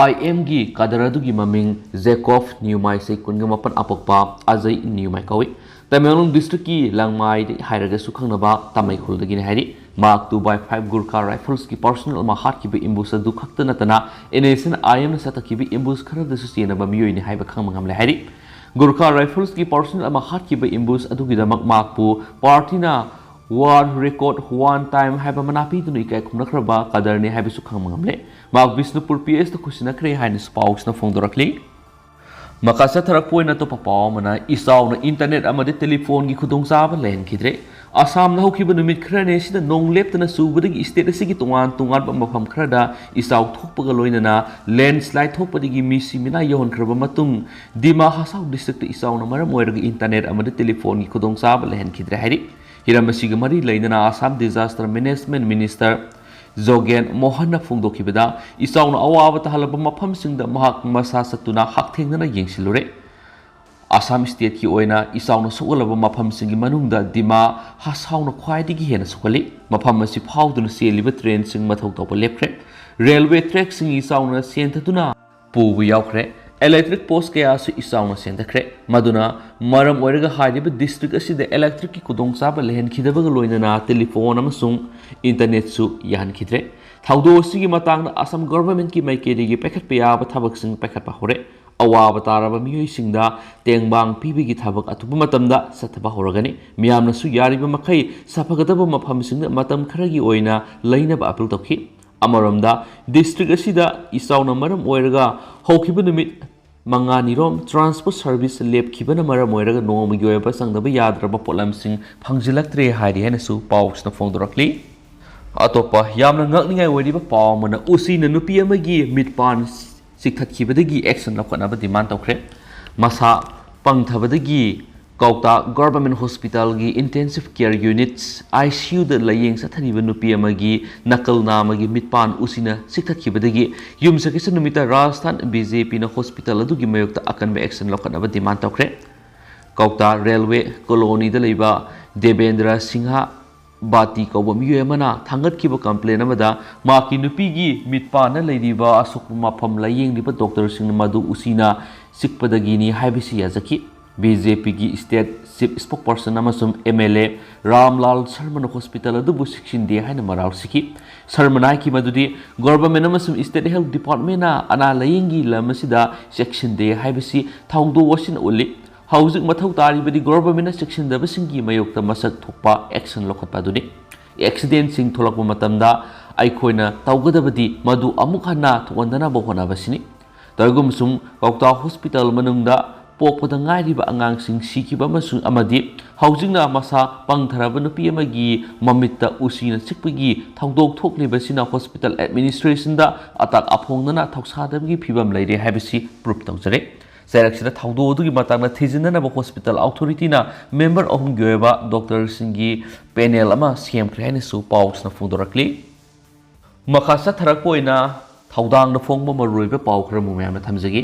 ꯑꯥꯏ ꯑꯦꯝꯒꯤ ꯀꯗꯔ ꯑꯗꯨꯒꯤ ꯃꯃꯤꯡ ꯖꯦꯀꯣꯕ ꯅꯤꯌꯨꯃꯥꯏ, ꯆꯍꯤ ꯀꯨꯟꯒ ꯃꯥꯄꯟ, ꯑꯄꯣꯛꯄ ꯑꯖꯩ ꯅꯤꯌꯨꯃꯥꯏ ꯀꯧꯏ꯫ ꯇꯃꯦꯡꯂꯣꯡ ꯗꯤꯁꯇ꯭ꯔꯤꯛꯀꯤ ꯂꯪꯃꯥꯏ ꯍꯥꯏꯔꯒꯁꯨ ꯈꯪꯅꯕ ꯇꯥꯃꯩꯈꯨꯜꯗꯒꯤꯅꯤ ꯍꯥꯏꯔꯤ꯫ ꯃꯍꯥꯛ two by five ꯒꯨꯔꯈꯥ ꯔꯥꯏꯐꯜꯁꯀꯤ ꯄꯥꯔꯁꯣꯅꯦꯜ ꯑꯃ ꯍꯥꯠꯈꯤꯕ ꯑꯦꯝꯕꯨꯁ ꯑꯗꯨ ꯈꯛꯇ ꯅꯠꯇꯅ, ꯑꯦꯟ ꯑꯦꯁ ꯑꯦꯟ ꯑꯥꯏ ꯑꯦꯝꯅ ꯆꯠꯊꯈꯤꯕ ꯑꯦꯝꯕꯨꯁ ꯈꯔꯗꯁꯨ ꯆꯦꯟꯅꯕ ꯃꯤꯑꯣꯏꯅꯤ ꯍꯥꯏꯕ ꯈꯪꯕ ꯉꯝꯂꯦ ꯍꯥꯏꯔꯤ꯫ ꯒꯨꯔꯈꯥ ꯔꯥꯏꯐꯜꯁꯀꯤ ꯄꯥꯔꯁꯣꯅꯦꯜ ꯑꯃ ꯍꯥꯠꯈꯤꯕ ꯑꯦꯝꯕꯨꯁ ꯑꯗꯨꯒꯤꯗꯃꯛ ꯃꯍꯥꯛꯄꯨ ꯄꯥꯔꯇꯤꯅ War Record One Time ꯍꯥꯏꯕ ꯃꯅꯥ ꯄꯤꯗꯨꯅ ꯏꯀꯥꯏ ꯈꯨꯝꯅꯈ꯭ꯔꯕ ꯀꯗꯔꯅꯤ ꯍꯥꯏꯕꯁꯨ ꯈꯪꯕ ꯉꯝꯂꯦ꯫ ꯃꯍꯥꯛ ꯕꯤꯁꯅꯨꯄꯨꯔ ꯄꯤ ꯑꯦꯁꯇ ꯈꯨꯠꯁꯤꯟꯅꯈ꯭ꯔꯦ ꯍꯥꯏꯅꯁꯨ ꯄꯥꯎꯁꯤꯅ ꯐꯣꯡꯗꯣꯔꯛꯂꯤ꯫ ꯃꯈꯥ ꯆꯠꯊꯔꯛꯄ ꯑꯣꯏꯅ ꯑꯇꯣꯞꯄ ꯄꯥꯎ ꯑꯃꯅ, ꯏꯆꯥꯎꯅ ꯏꯟꯇꯔꯅꯦꯠ ꯑꯃꯗꯤ ꯇꯦꯂꯤꯐꯣꯟꯒꯤ ꯈꯨꯗꯣꯡꯆꯥꯕ ꯂꯩꯍꯟꯈꯤꯗ꯭ꯔꯦ꯫ ꯑꯁꯥꯝꯗ ꯍꯧꯈꯤꯕ ꯅꯨꯃꯤꯠ ꯈꯔꯅꯤ ꯑꯁꯤꯗ ꯅꯣꯡ ꯂꯦꯞꯇꯅ ꯆꯨꯕꯗꯒꯤ ꯁ꯭ꯇꯦꯠ ꯑꯁꯤꯒꯤ ꯇꯣꯉꯥꯟ ꯇꯣꯉꯥꯟꯕ ꯃꯐꯝ ꯈꯔꯗ ꯏꯆꯥꯎ ꯊꯣꯛꯄꯒ ꯂꯣꯏꯅꯅ ꯂꯦꯟꯁ꯭ꯂꯥꯏꯗ ꯊꯣꯛꯄꯗꯒꯤ ꯃꯤ ꯁꯤꯃꯤꯅꯥ ꯌꯧꯍꯟꯈ꯭ꯔꯕ ꯃꯇꯨꯡ, ꯗꯤꯃꯥ ꯍꯁꯥꯎ ꯗꯤꯁꯇ꯭ꯔꯤꯛꯇ ꯏꯆꯥꯎꯅ ꯃꯔꯝ ꯑꯣꯏꯔꯒ ꯏꯟꯇꯔꯅꯦꯠ ꯑꯃꯗꯤ ꯇꯦꯂꯤꯐꯣꯟꯒꯤ ꯈꯨꯗꯣꯡꯆꯥꯕ ꯂꯩꯍꯟꯈꯤꯗ꯭ꯔꯦ ꯍꯥꯏꯔꯤ꯫ ꯍꯤꯔꯝ ꯑꯁꯤꯒ ꯃꯔꯤ ꯂꯩꯅꯅ ꯑꯁꯥꯝ ꯗꯤꯖꯥꯁꯇꯔ ꯃꯦꯅꯦꯖꯃꯦꯟꯠ ꯃꯤꯅꯤꯁꯇꯔ ꯖꯣꯒꯦꯟ ꯃꯣꯍꯟꯅ ꯐꯣꯡꯗꯣꯛꯈꯤꯕꯗ, ꯏꯆꯥꯎꯅ ꯑꯋꯥꯕ ꯇꯥꯍꯜꯂꯕ ꯃꯐꯝꯁꯤꯡꯗ ꯃꯍꯥꯛ ꯃꯁꯥ ꯆꯠꯇꯨꯅ ꯍꯛꯊꯦꯡꯅꯅ ꯌꯦꯡꯁꯤꯜꯂꯨꯔꯦ꯫ ꯑꯁꯥꯝ ꯁ꯭ꯇꯦꯠꯀꯤ ꯑꯣꯏꯅ ꯏꯆꯥꯎꯅ ꯁꯣꯛꯍꯜꯂꯕ ꯃꯐꯝꯁꯤꯡꯒꯤ ꯃꯅꯨꯡꯗ ꯗꯤꯃꯥ ꯍꯁꯥꯎꯅ ꯈ꯭ꯋꯥꯏꯗꯒꯤ ꯍꯦꯟꯅ ꯁꯣꯛꯍꯜꯂꯤ꯫ ꯃꯐꯝ ꯑꯁꯤ ꯐꯥꯎꯗꯨꯅ ꯆꯦꯜꯂꯤꯕ ꯇ꯭ꯔꯦꯟꯁꯤꯡ ꯃꯊꯧ ꯇꯧꯕ ꯂꯦꯞꯈ꯭ꯔꯦ꯫ ꯔꯦꯜꯋꯦ ꯇ꯭ꯔꯦꯛꯁꯤꯡ ꯏꯆꯥꯎꯅ ꯆꯦꯟꯊꯗꯨꯅ ꯄꯨꯕ ꯌꯥꯎꯈ꯭ꯔꯦ꯫ ꯏꯂꯦꯛꯇ꯭ꯔꯤꯛ ꯄꯣꯁ ꯀꯌꯥꯁꯨ ꯏꯆꯥꯎꯅ ꯆꯦꯟꯊꯈ꯭ꯔꯦ꯫ ꯃꯗꯨꯅ ꯃꯔꯝ ꯑꯣꯏꯔꯒ ꯍꯥꯏꯔꯤꯕ ꯗꯤꯁꯇ꯭ꯔꯤꯛ ꯑꯁꯤꯗ ꯏꯂꯦꯛꯇ꯭ꯔꯤꯛꯀꯤ ꯈꯨꯗꯣꯡꯆꯥꯕ ꯂꯩꯍꯟꯈꯤꯗꯕꯒ ꯂꯣꯏꯅꯅ ꯇꯦꯂꯤꯐꯣꯟ ꯑꯃꯁꯨꯡ ꯏꯟꯇꯔꯅꯦꯠꯁꯨ ꯌꯥꯍꯟꯈꯤꯗ꯭ꯔꯦ꯫ ꯊꯧꯗꯣꯛ ꯑꯁꯤꯒꯤ ꯃꯇꯥꯡꯗ ꯑꯁꯥꯝ ꯒꯚꯔꯟꯃꯦꯟꯠꯀꯤ ꯃꯥꯏꯀꯩꯗꯒꯤ ꯄꯥꯏꯈꯠꯄ ꯌꯥꯕ ꯊꯕꯛꯁꯤꯡ ꯄꯥꯏꯈꯠꯄ ꯍꯧꯔꯦ꯫ ꯑꯋꯥꯕ ꯇꯥꯔꯕ ꯃꯤꯑꯣꯏꯁꯤꯡꯗ ꯇꯦꯡꯕꯥꯡ ꯄꯤꯕꯒꯤ ꯊꯕꯛ ꯑꯊꯨꯕ ꯃꯇꯝꯗ ꯆꯠꯊꯕ ꯍꯧꯔꯒꯅꯤ꯫ ꯃꯤꯌꯥꯝꯅꯁꯨ ꯌꯥꯔꯤꯕ ꯃꯈꯩ ꯁꯥꯐꯒꯗꯕ ꯃꯐꯝꯁꯤꯡꯗ ꯃꯇꯝ ꯈꯔꯒꯤ ꯑꯣꯏꯅ ꯂꯩꯅꯕ ꯑꯄꯤꯜ ꯇꯧꯈꯤ꯫ ꯑꯃꯔꯣꯝꯗ, ꯗꯤꯁꯇ꯭ꯔꯤꯛ ꯑꯁꯤꯗ ꯏꯆꯥꯎꯅ ꯃꯔꯝ ꯑꯣꯏꯔꯒ ꯍꯧꯈꯤꯕ ꯅꯨꯃꯤꯠ ꯃꯉꯥꯅꯤꯔꯣꯝ ꯇ꯭ꯔꯥꯟꯁꯄꯣꯔꯠ ꯁꯔꯚꯤꯁ ꯂꯦꯞꯈꯤꯕꯅ ꯃꯔꯝ ꯑꯣꯏꯔꯒ ꯅꯣꯡꯃꯒꯤ ꯑꯣꯏꯕ ꯆꯪꯗꯕ ꯌꯥꯗ꯭ꯔꯕ ꯄꯣꯠꯂꯝꯁꯤꯡ ꯐꯪꯖꯤꯜꯂꯛꯇ꯭ꯔꯦ ꯍꯥꯏꯔꯤ ꯍꯥꯏꯅꯁꯨ ꯄꯥꯎꯁꯤꯅ ꯐꯣꯡꯗꯣꯔꯛꯂꯤ꯫ ꯑꯇꯣꯞꯄ ꯌꯥꯝꯅ ꯉꯛꯅꯤꯡꯉꯥꯏ ꯑꯣꯏꯔꯤꯕ ꯄꯥꯎ ꯑꯃꯅ, ꯎꯆꯤꯅ ꯅꯨꯄꯤ ꯑꯃꯒꯤ ꯃꯤꯠꯄꯥꯟ ꯆꯤꯛꯊꯠꯈꯤꯕꯗꯒꯤ ꯑꯦꯛꯁꯟ ꯂꯧꯈꯠꯅꯕ ꯗꯤꯃꯥꯟ ꯇꯧꯈ꯭ꯔꯦ꯫ ꯃꯁꯥ ꯄꯪꯊꯕꯗꯒꯤ ꯀꯧꯇꯥ ꯒꯚꯔꯟꯃꯦꯟꯠ ꯍꯣꯁꯄꯤꯇꯥꯜꯒꯤ ꯏꯟꯇꯦꯟꯁꯤꯚ ꯀꯦꯌꯔ ꯌꯨꯅꯤꯠ, ꯑꯥꯏ ꯁꯤ ꯌꯨꯗ ꯂꯥꯌꯦꯡ ꯆꯠꯊꯔꯤꯕ ꯅꯨꯄꯤ ꯑꯃꯒꯤ ꯅꯀꯜ ꯅꯥꯝꯃꯒꯤ ꯃꯤꯠꯄꯥꯟ ꯎꯆꯤꯅ ꯆꯤꯛꯊꯠꯈꯤꯕꯗꯒꯤ ꯌꯨꯝꯁꯀꯩꯁ ꯅꯨꯃꯤꯠꯇ ꯔꯥꯖꯁꯊꯥꯟ ꯕꯤ ꯖꯦ ꯄꯤꯅ ꯍꯣꯁꯄꯤꯇꯥꯜ ꯑꯗꯨꯒꯤ ꯃꯥꯌꯣꯛꯇ ꯑꯀꯟꯕ ꯑꯦꯛꯁꯟ ꯂꯧꯈꯠꯅꯕ ꯗꯤꯃꯥꯟ ꯇꯧꯈ꯭ꯔꯦ꯫ ꯀꯧꯇꯥ ꯔꯦꯜꯋꯦ ꯀꯣꯂꯣꯅꯤꯗ ꯂꯩꯕ ꯗꯦꯕꯦꯟꯗ꯭ꯔ ꯁꯤꯡꯍ ꯕꯥꯇꯤ ꯀꯧꯕ ꯃꯤꯑꯣꯏ ꯑꯃꯅ ꯊꯥꯡꯒꯠꯈꯤꯕ complaint ꯑꯃꯗ ꯃꯍꯥꯛꯀꯤ ꯅꯨꯄꯤꯒꯤ ꯃꯤꯠꯄꯥꯟꯅ ꯂꯩꯔꯤꯕ ꯑꯁꯣꯛꯄ ꯃꯐꯝ ꯂꯥꯌꯦꯡꯂꯤꯕ doctorꯁꯤꯡꯅ ꯃꯗꯨ ꯎꯆꯤꯅ ꯆꯤꯛꯄꯗꯒꯤꯅꯤ ꯍꯥꯏꯕꯁꯤ ꯌꯥꯖꯈꯤ꯫ BJPꯒꯤ state chief spokesperson ꯑꯃꯁꯨꯡ MLA ꯔꯥꯝꯂꯥꯜ ꯁꯔꯃꯅ hospital ꯑꯗꯨꯕꯨ ꯆꯦꯛꯁꯤꯟꯗꯦ ꯍꯥꯏꯅ ꯃꯔꯥꯜ ꯁꯤꯈꯤ꯫ ꯁꯔꯃꯅ ꯍꯥꯏꯈꯤ ꯃꯗꯨꯗꯤ government ꯑꯃꯁꯨꯡ state health departmentꯅ ꯑꯅꯥ ꯂꯥꯌꯦꯡꯒꯤ ꯂꯝ ꯑꯁꯤꯗ ꯆꯦꯛꯁꯤꯟꯗꯦ ꯍꯥꯏꯕꯁꯤ ꯊꯧꯗꯣꯛ ꯑꯁꯤꯅ ꯎꯠꯂꯤ꯫ ꯍꯧꯖꯤꯛ ꯃꯊꯧ ꯇꯥꯔꯤꯕꯗꯤ governmentꯅ ꯆꯦꯛꯁꯤꯟꯗꯕꯁꯤꯡꯒꯤ ꯃꯥꯌꯣꯛꯇ ꯃꯁꯛ ꯊꯣꯛꯄ action ꯂꯧꯈꯠꯄ ꯑꯗꯨꯅꯤ꯫ Accidentꯁꯤꯡ ꯊꯣꯛꯂꯛꯄ ꯃꯇꯝꯗ ꯑꯩꯈꯣꯏꯅ ꯇꯧꯒꯗꯕꯗꯤ ꯃꯗꯨ ꯑꯃꯨꯛ ꯍꯟꯅ ꯊꯣꯛꯍꯟꯗꯅꯕ ꯍꯣꯠꯅꯕꯁꯤꯅꯤ꯫ ꯇꯧꯏꯒꯨꯝꯕꯁꯨꯡ ꯀꯧꯇꯥ hospital ꯃꯅꯨꯡꯗ ꯄꯣꯛꯄꯗ ꯉꯥꯏꯔꯤꯕ ꯑꯉꯥꯡꯁꯤꯡ ꯁꯤꯈꯤꯕ ꯑꯃꯁꯨꯡ ꯑꯃꯗꯤ ꯍꯧꯖꯤꯛꯅ ꯃꯁꯥ ꯄꯪꯊꯔꯕ ꯅꯨꯄꯤ ꯑꯃꯒꯤ ꯃꯃꯤꯠꯇ ꯎꯆꯤꯅ ꯆꯤꯛꯄꯒꯤ ꯊꯧꯗꯣꯛ ꯊꯣꯛꯂꯤꯕꯁꯤꯅ hospital administrationꯗ ꯑꯇꯥꯛ ꯑꯐꯣꯡꯗꯅ ꯊꯧꯁꯥꯗꯕꯒꯤ ꯐꯤꯕꯝ ꯂꯩꯔꯦ ꯍꯥꯏꯕꯁꯤ proof ꯇꯧꯖꯔꯦ꯫ ꯆꯩꯔꯛꯁꯤꯗ ꯊꯧꯗꯣꯛ ꯑꯗꯨꯒꯤ ꯃꯇꯥꯡꯗ ꯊꯤꯖꯤꯟꯅꯅꯕ hospital authorityꯅ member ꯑꯍꯨꯝꯒꯤ ꯑꯣꯏꯕ doctorꯁꯤꯡꯒꯤ panel ꯑꯃ ꯁꯦꯝꯈ꯭ꯔꯦ ꯍꯥꯏꯅꯁꯨ ꯄꯥꯎꯁꯤꯅ ꯐꯣꯡꯗꯣꯔꯛꯂꯤ꯫ ꯃꯈꯥ ꯆꯠꯊꯔꯛꯄ ꯑꯣꯏꯅ ꯊꯧꯗꯥꯡꯗ ꯐꯣꯡꯕ ꯃꯔꯨꯑꯣꯏꯕ ꯄꯥꯎ ꯈꯔ ꯑꯃꯨꯛ ꯃꯌꯥꯝꯅ ꯊꯝꯖꯒꯦ꯫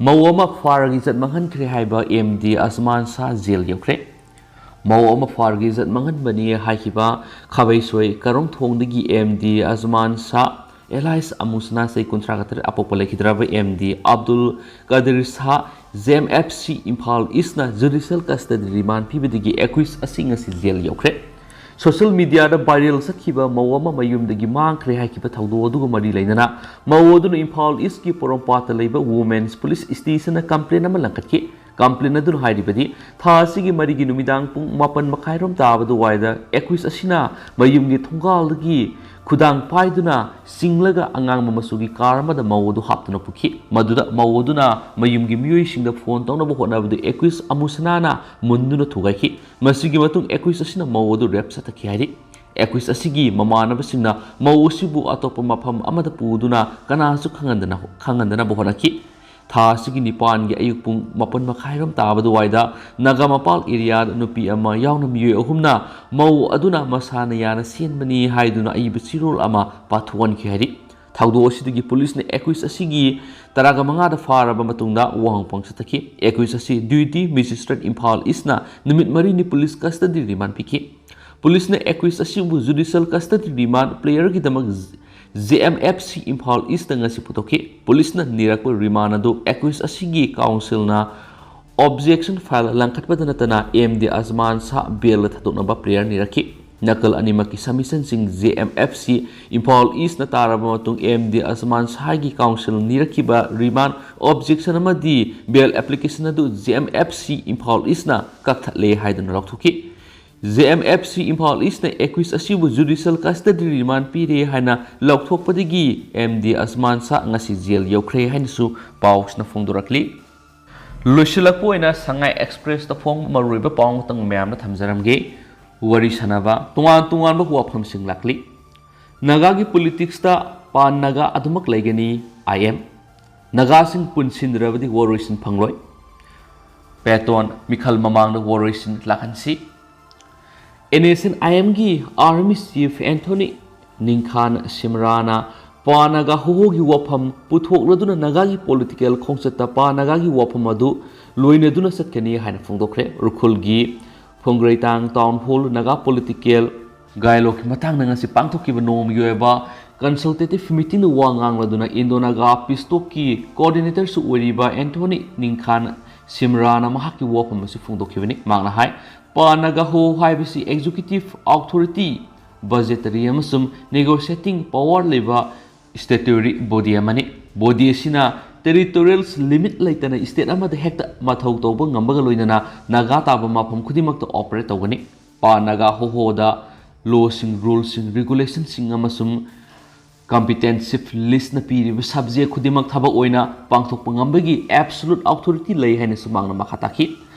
ꯃꯧ ꯑꯃ ꯐꯥꯔꯒ ꯏꯖꯠ ꯃꯥꯡꯍꯟꯈ꯭ꯔꯦ ꯍꯥꯏꯕ MD ꯑꯖꯃꯥꯟ ꯁꯥ ꯖꯦꯜ ꯌꯧꯈ꯭ꯔꯦ꯫ ꯃꯧ ꯑꯃ ꯐꯥꯔꯒ ꯏꯖꯠ ꯃꯥꯡꯍꯟꯕꯅꯤ ꯍꯥꯏꯈꯤꯕ ꯈꯥꯕꯩꯁꯣꯏ ꯀꯔꯣꯡꯊꯣꯡꯗꯒꯤ MD ꯑꯖꯃꯥꯟ ꯁꯥ alias ꯑꯃꯨꯁꯅꯥ ꯆꯍꯤ ꯀꯨꯟꯊ꯭ꯔꯥ ꯇꯔꯦꯠ ꯑꯄꯣꯛꯄ ꯂꯩꯈꯤꯗ꯭ꯔꯕ MD ꯑꯕꯗꯨꯜ ꯀꯗꯤꯔ ꯁꯥ JMFC Imphal ꯏꯁꯅ judicial custody remand ꯄꯤꯕꯗꯒꯤ ꯑꯦꯀ꯭ꯌꯨꯁ ꯑꯁꯤ ꯉꯁꯤ ꯖꯦꯜ ꯌꯧꯈ꯭ꯔꯦ꯫ Social mediaꯗ viral ꯆꯠꯈꯤꯕ ꯃꯧ ꯑꯃ ꯃꯌꯨꯝꯗꯒꯤ ꯃꯥꯡꯈ꯭ꯔꯦ ꯍꯥꯏꯈꯤꯕ ꯊꯧꯗꯣꯛ ꯑꯗꯨꯒ ꯃꯔꯤ ꯂꯩꯅꯅ ꯃꯧ ꯑꯗꯨꯅ ꯏꯝꯐꯥꯜ ꯏꯁꯀꯤ ꯄꯣꯔꯣꯝꯄꯥꯠꯇ ꯂꯩꯕ Women's Police Stationꯗ complaint ꯑꯃ ꯂꯪꯈꯠꯈꯤ꯫ Complaint ꯑꯗꯨꯅ ꯍꯥꯏꯔꯤꯕꯗꯤ, ꯊꯥ ꯑꯁꯤꯒꯤ ꯃꯔꯤꯒꯤ ꯅꯨꯃꯤꯗꯥꯡ ꯄꯨꯡ ꯃꯥꯄꯟ ꯃꯈꯥꯏꯔꯣꯝ ꯇꯥꯕ ꯑꯗꯨꯋꯥꯏꯗ ꯑꯦꯀ꯭ꯌꯨꯁ ꯑꯁꯤꯅ ꯃꯌꯨꯝꯒꯤ ꯊꯣꯡꯒꯥꯜꯗꯒꯤ ꯈꯨꯗꯥꯡ ꯄꯥꯏꯗꯨꯅ ꯆꯤꯡꯂꯒ ꯑꯉꯥꯡꯕ ꯃꯆꯨꯒꯤ car ꯑꯃꯗ ꯃꯧ ꯑꯗꯨ ꯍꯥꯞꯇꯨꯅ ꯄꯨꯈꯤ꯫ ꯃꯗꯨꯗ ꯃꯧ ꯑꯗꯨꯅ ꯃꯌꯨꯝꯒꯤ ꯃꯤꯑꯣꯏꯁꯤꯡꯗ phone ꯇꯧꯅꯕ ꯍꯣꯠꯅꯕꯗꯨ ꯑꯦꯀ꯭ꯌꯨꯁ ꯑꯃꯨꯁꯅꯥꯅ ꯃꯨꯟꯗꯨꯅ ꯊꯨꯒꯥꯏꯈꯤ꯫ ꯃꯁꯤꯒꯤ ꯃꯇꯨꯡ ꯑꯦꯀ꯭ꯌꯨꯁ ꯑꯁꯤꯅ ꯃꯧ ꯑꯗꯨ rape ꯆꯠꯊꯈꯤ ꯍꯥꯏꯔꯤ꯫ ꯑꯦꯀ꯭ꯌꯨꯁ ꯑꯁꯤꯒꯤ ꯃꯃꯥꯟꯅꯕꯁꯤꯡꯅ ꯃꯧ ꯑꯁꯤꯕꯨ ꯑꯇꯣꯞꯄ ꯃꯐꯝ ꯑꯃꯗ ꯄꯨꯗꯨꯅ ꯀꯅꯥꯁꯨ ꯈꯪꯍꯟꯗꯅ, ꯈꯪꯍꯟꯗꯅꯕ ꯍꯣꯠꯅꯈꯤ꯫ ꯊꯥ ꯑꯁꯤꯒꯤ ꯅꯤꯄꯥꯟꯒꯤ ꯑꯌꯨꯛ ꯄꯨꯡ ꯃꯥꯄꯟ ꯃꯈꯥꯏꯔꯣꯝ ꯇꯥꯕ ꯑꯗꯨꯋꯥꯏꯗ ꯅꯥꯒꯥꯃꯄꯥꯜ areaꯗ ꯅꯨꯄꯤ ꯑꯃ ꯌꯥꯎꯅ ꯃꯤꯑꯣꯏ ꯑꯍꯨꯝꯅ ꯃꯧ ꯑꯗꯨꯅ ꯃꯁꯥꯅ ꯌꯥꯅ ꯁꯦꯟꯕꯅꯤ ꯍꯥꯏꯗꯨꯅ ꯑꯏꯕ ꯆꯦꯔꯣꯜ ꯑꯃ ꯄꯥꯊꯣꯛꯍꯟꯈꯤ ꯍꯥꯏꯔꯤ꯫ ꯊꯧꯗꯣꯛ ꯑꯁꯤꯗꯒꯤ ꯄꯨꯂꯤꯁꯅ ꯑꯦꯀ꯭ꯌꯨꯁ ꯑꯁꯤꯒꯤ ꯇꯔꯥꯒ ꯃꯉꯥꯗ ꯐꯥꯔꯕ ꯃꯇꯨꯡꯗ ꯋꯥꯍꯪ ꯄꯥꯎ ꯆꯠꯊꯈꯤ꯫ ꯑꯦꯀ꯭ꯌꯨꯁ ꯑꯁꯤ duty magistrate ꯏꯝꯐꯥꯜ ꯏꯁꯅ ꯅꯨꯃꯤꯠ ꯃꯔꯤꯅꯤ ꯄꯨꯂꯤꯁ custody remand ꯄꯤꯈꯤ꯫ ꯄꯨꯂꯤꯁꯅ accused ꯑꯁꯤꯕꯨ judicial custody remand playerꯒꯤꯗꯃꯛ J M F C Imphal east ꯉꯁꯤ ꯄꯨꯊꯣꯛꯈꯤ꯫ ꯄꯨꯂꯤꯁꯅ ꯅꯤꯔꯛꯄ remand ꯑꯗꯨ accused ꯑꯁꯤꯒꯤ councilꯅ objection file ꯂꯪꯈꯠꯄꯗ ꯅꯠꯇꯅ M D ꯑꯖꯃꯥꯟ ꯁꯥ bailꯗ ꯊꯥꯗꯣꯛꯅꯕ prayer ꯅꯤꯔꯛꯈꯤ꯫ ꯅꯥꯀꯜ ꯑꯅꯤꯃꯛꯀꯤ submissionꯁꯤꯡ J M F C Imphal ꯏꯁꯅ ꯇꯥꯔꯕ ꯃꯇꯨꯡ, M D ꯑꯖꯃꯥꯟ ꯁꯥꯒꯤ council ꯅꯤꯔꯛꯈꯤꯕ remand objection ꯑꯃꯗꯤ bail application ꯑꯗꯨ J M F C Imphal ꯏꯁꯅ ꯀꯛꯊꯠꯂꯦ ꯍꯥꯏꯗꯨꯅ ꯂꯥꯎꯊꯣꯛꯈꯤ꯫ J M F C Imphal ꯏꯁꯅ accused ꯑꯁꯤꯕꯨ judicial custody remand ꯄꯤꯔꯦ ꯍꯥꯏꯅ ꯂꯥꯎꯊꯣꯛꯄꯗꯒꯤ M D ꯑꯖꯃꯥꯟ ꯁꯥ ꯉꯁꯤ jail ꯌꯧꯈ꯭ꯔꯦ ꯍꯥꯏꯅꯁꯨ ꯄꯥꯎꯁꯤꯅ ꯐꯣꯡꯗꯣꯔꯛꯂꯤ꯫ ꯂꯣꯏꯁꯤꯜꯂꯛꯄ ꯑꯣꯏꯅ ꯁꯉꯥꯏ ꯑꯦꯛꯁꯄ꯭ꯔꯦꯁꯇ ꯐꯣꯡꯕ ꯃꯔꯨꯑꯣꯏꯕ ꯄꯥꯎ ꯑꯃꯇꯪ ꯃꯌꯥꯝꯅ ꯊꯝꯖꯔꯝꯒꯦ꯫ ꯋꯥꯔꯤ ꯁꯥꯅꯕ ꯇꯣꯉꯥꯟ ꯇꯣꯉꯥꯟꯕ ꯋꯥꯐꯝꯁꯤꯡ ꯂꯥꯛꯂꯤ꯫ ꯅꯥꯒꯥꯒꯤ ꯄꯣꯂꯤꯇꯤꯛꯁꯇ ꯄꯥꯟ ꯅꯥꯒꯥ ꯑꯗꯨꯃꯛ ꯂꯩꯒꯅꯤ꯫ I M ꯅꯥꯒꯥꯁꯤꯡ ꯄꯨꯟꯁꯤꯟꯗ꯭ꯔꯕꯗꯤ ꯋꯥꯔꯣꯏꯁꯤꯟ ꯐꯪꯂꯣꯏ꯫ ꯄꯦꯇꯣꯟ ꯃꯤꯈꯜ ꯃꯃꯥꯡꯗ ꯋꯥꯔꯣꯏꯁꯤꯟ ꯂꯥꯛꯍꯟꯁꯤ꯫ N S N I Mꯒꯤ Army Chief Anthony ꯅꯤꯡꯈꯥꯟ ꯁꯤꯝꯔꯥꯅ ꯄꯥ ꯅꯥꯒꯥ ꯍꯣꯍꯣꯒꯤ ꯋꯥꯐꯝ ꯄꯨꯊꯣꯛꯂꯗꯨꯅ ꯅꯥꯒꯥꯒꯤ ꯄꯣꯂꯤꯇꯤꯀꯦꯜ ꯈꯣꯡꯆꯠꯇ ꯄꯥ ꯅꯥꯒꯥꯒꯤ ꯋꯥꯐꯝ ꯑꯗꯨ ꯂꯣꯏꯅꯗꯨꯅ ꯆꯠꯀꯅꯤ ꯍꯥꯏꯅ ꯐꯣꯡꯗꯣꯛꯈ꯭ꯔꯦ꯫ ꯎꯈ꯭ꯔꯨꯜꯒꯤ ꯐꯣꯡꯒ꯭ꯔꯩꯇꯥꯡ ꯇꯥꯎꯟ ꯍꯣꯜ ꯅꯥꯒꯥ ꯄꯣꯂꯤꯇꯤꯀꯦꯜ ꯗꯥꯏꯂꯣꯒꯀꯤ ꯃꯇꯥꯡꯗ ꯉꯁꯤ ꯄꯥꯡꯊꯣꯛꯈꯤꯕ ꯅꯣꯡꯃꯒꯤ ꯑꯣꯏꯕ ꯀꯟꯁꯜꯇꯦꯇꯤꯚ ꯃꯤꯇꯤꯡꯗ ꯋꯥ ꯉꯥꯡꯂꯗꯨꯅ ꯏꯟꯗꯣ ꯅꯥꯒꯥ ꯄꯤꯁ ꯇꯣꯛꯀꯤ ꯀꯣꯑꯣꯔꯗꯤꯅꯦꯇꯔꯁꯨ ꯑꯣꯏꯔꯤꯕ ꯑꯦꯟꯊꯣꯅꯤ ꯅꯤꯡꯈꯥꯟ ꯁꯤꯝꯔꯥꯅ ꯃꯍꯥꯛꯀꯤ ꯋꯥꯐꯝ ꯑꯁꯤ ꯐꯣꯡꯗꯣꯛꯈꯤꯕꯅꯤ꯫ ꯃꯍꯥꯛꯅ ꯍꯥꯏ, ꯄꯥ ꯅꯥꯒꯥ ꯍꯣ ꯍꯥꯏꯕꯁꯤ ꯑꯦꯛꯖꯤꯀ꯭ꯌꯨꯇꯤꯚ ꯑꯣꯊꯣꯔꯤꯇꯤ, ꯕꯖꯦꯇꯔꯤ ꯑꯃꯁꯨꯡ ꯅꯦꯒꯣꯁꯤꯌꯦꯇꯤꯡ ꯄꯥꯋꯔ ꯂꯩꯕ ꯁ꯭ꯇꯦꯇ꯭ꯌꯨꯇꯔꯤ ꯕꯣꯗꯤ ꯑꯃꯅꯤ꯫ ꯕꯣꯗꯤ ꯑꯁꯤꯅ ꯇꯦꯔꯤꯇꯣꯔꯤꯌꯦꯜ ꯂꯤꯃꯤꯠ ꯂꯩꯇꯅ ꯁ꯭ꯇꯦꯠ ꯑꯃꯗ ꯍꯦꯛꯇ ꯃꯊꯧ ꯇꯧꯕ ꯉꯝꯕꯒ ꯂꯣꯏꯅꯅ ꯅꯥꯒꯥ ꯇꯥꯕ ꯃꯐꯝ ꯈꯨꯗꯤꯡꯃꯛꯇ ꯑꯣꯄꯔꯦꯠ ꯇꯧꯒꯅꯤ꯫ ꯄꯥ ꯅꯥꯒꯥ ꯍꯣꯍꯣꯗ ꯂꯣꯁꯤꯡ, ꯔꯨꯜꯁꯤꯡ, ꯔꯤꯒꯨꯂꯦꯁꯟꯁꯤꯡ ꯑꯃꯁꯨꯡ ꯀꯝꯄꯤꯇꯦꯟꯁꯤꯞ ꯂꯤꯁꯅ ꯄꯤꯔꯤꯕ ꯁꯕꯖꯦꯛ ꯈꯨꯗꯤꯡꯃꯛ ꯊꯕꯛ ꯑꯣꯏꯅ ꯄꯥꯡꯊꯣꯛꯄ ꯉꯝꯕꯒꯤ ꯑꯦꯕꯁꯣꯂꯨꯠ ꯑꯣꯊꯣꯔꯤꯇꯤ ꯂꯩ ꯍꯥꯏꯅꯁꯨ ꯃꯍꯥꯛꯅ ꯃꯈꯥ ꯇꯥꯈꯤ꯫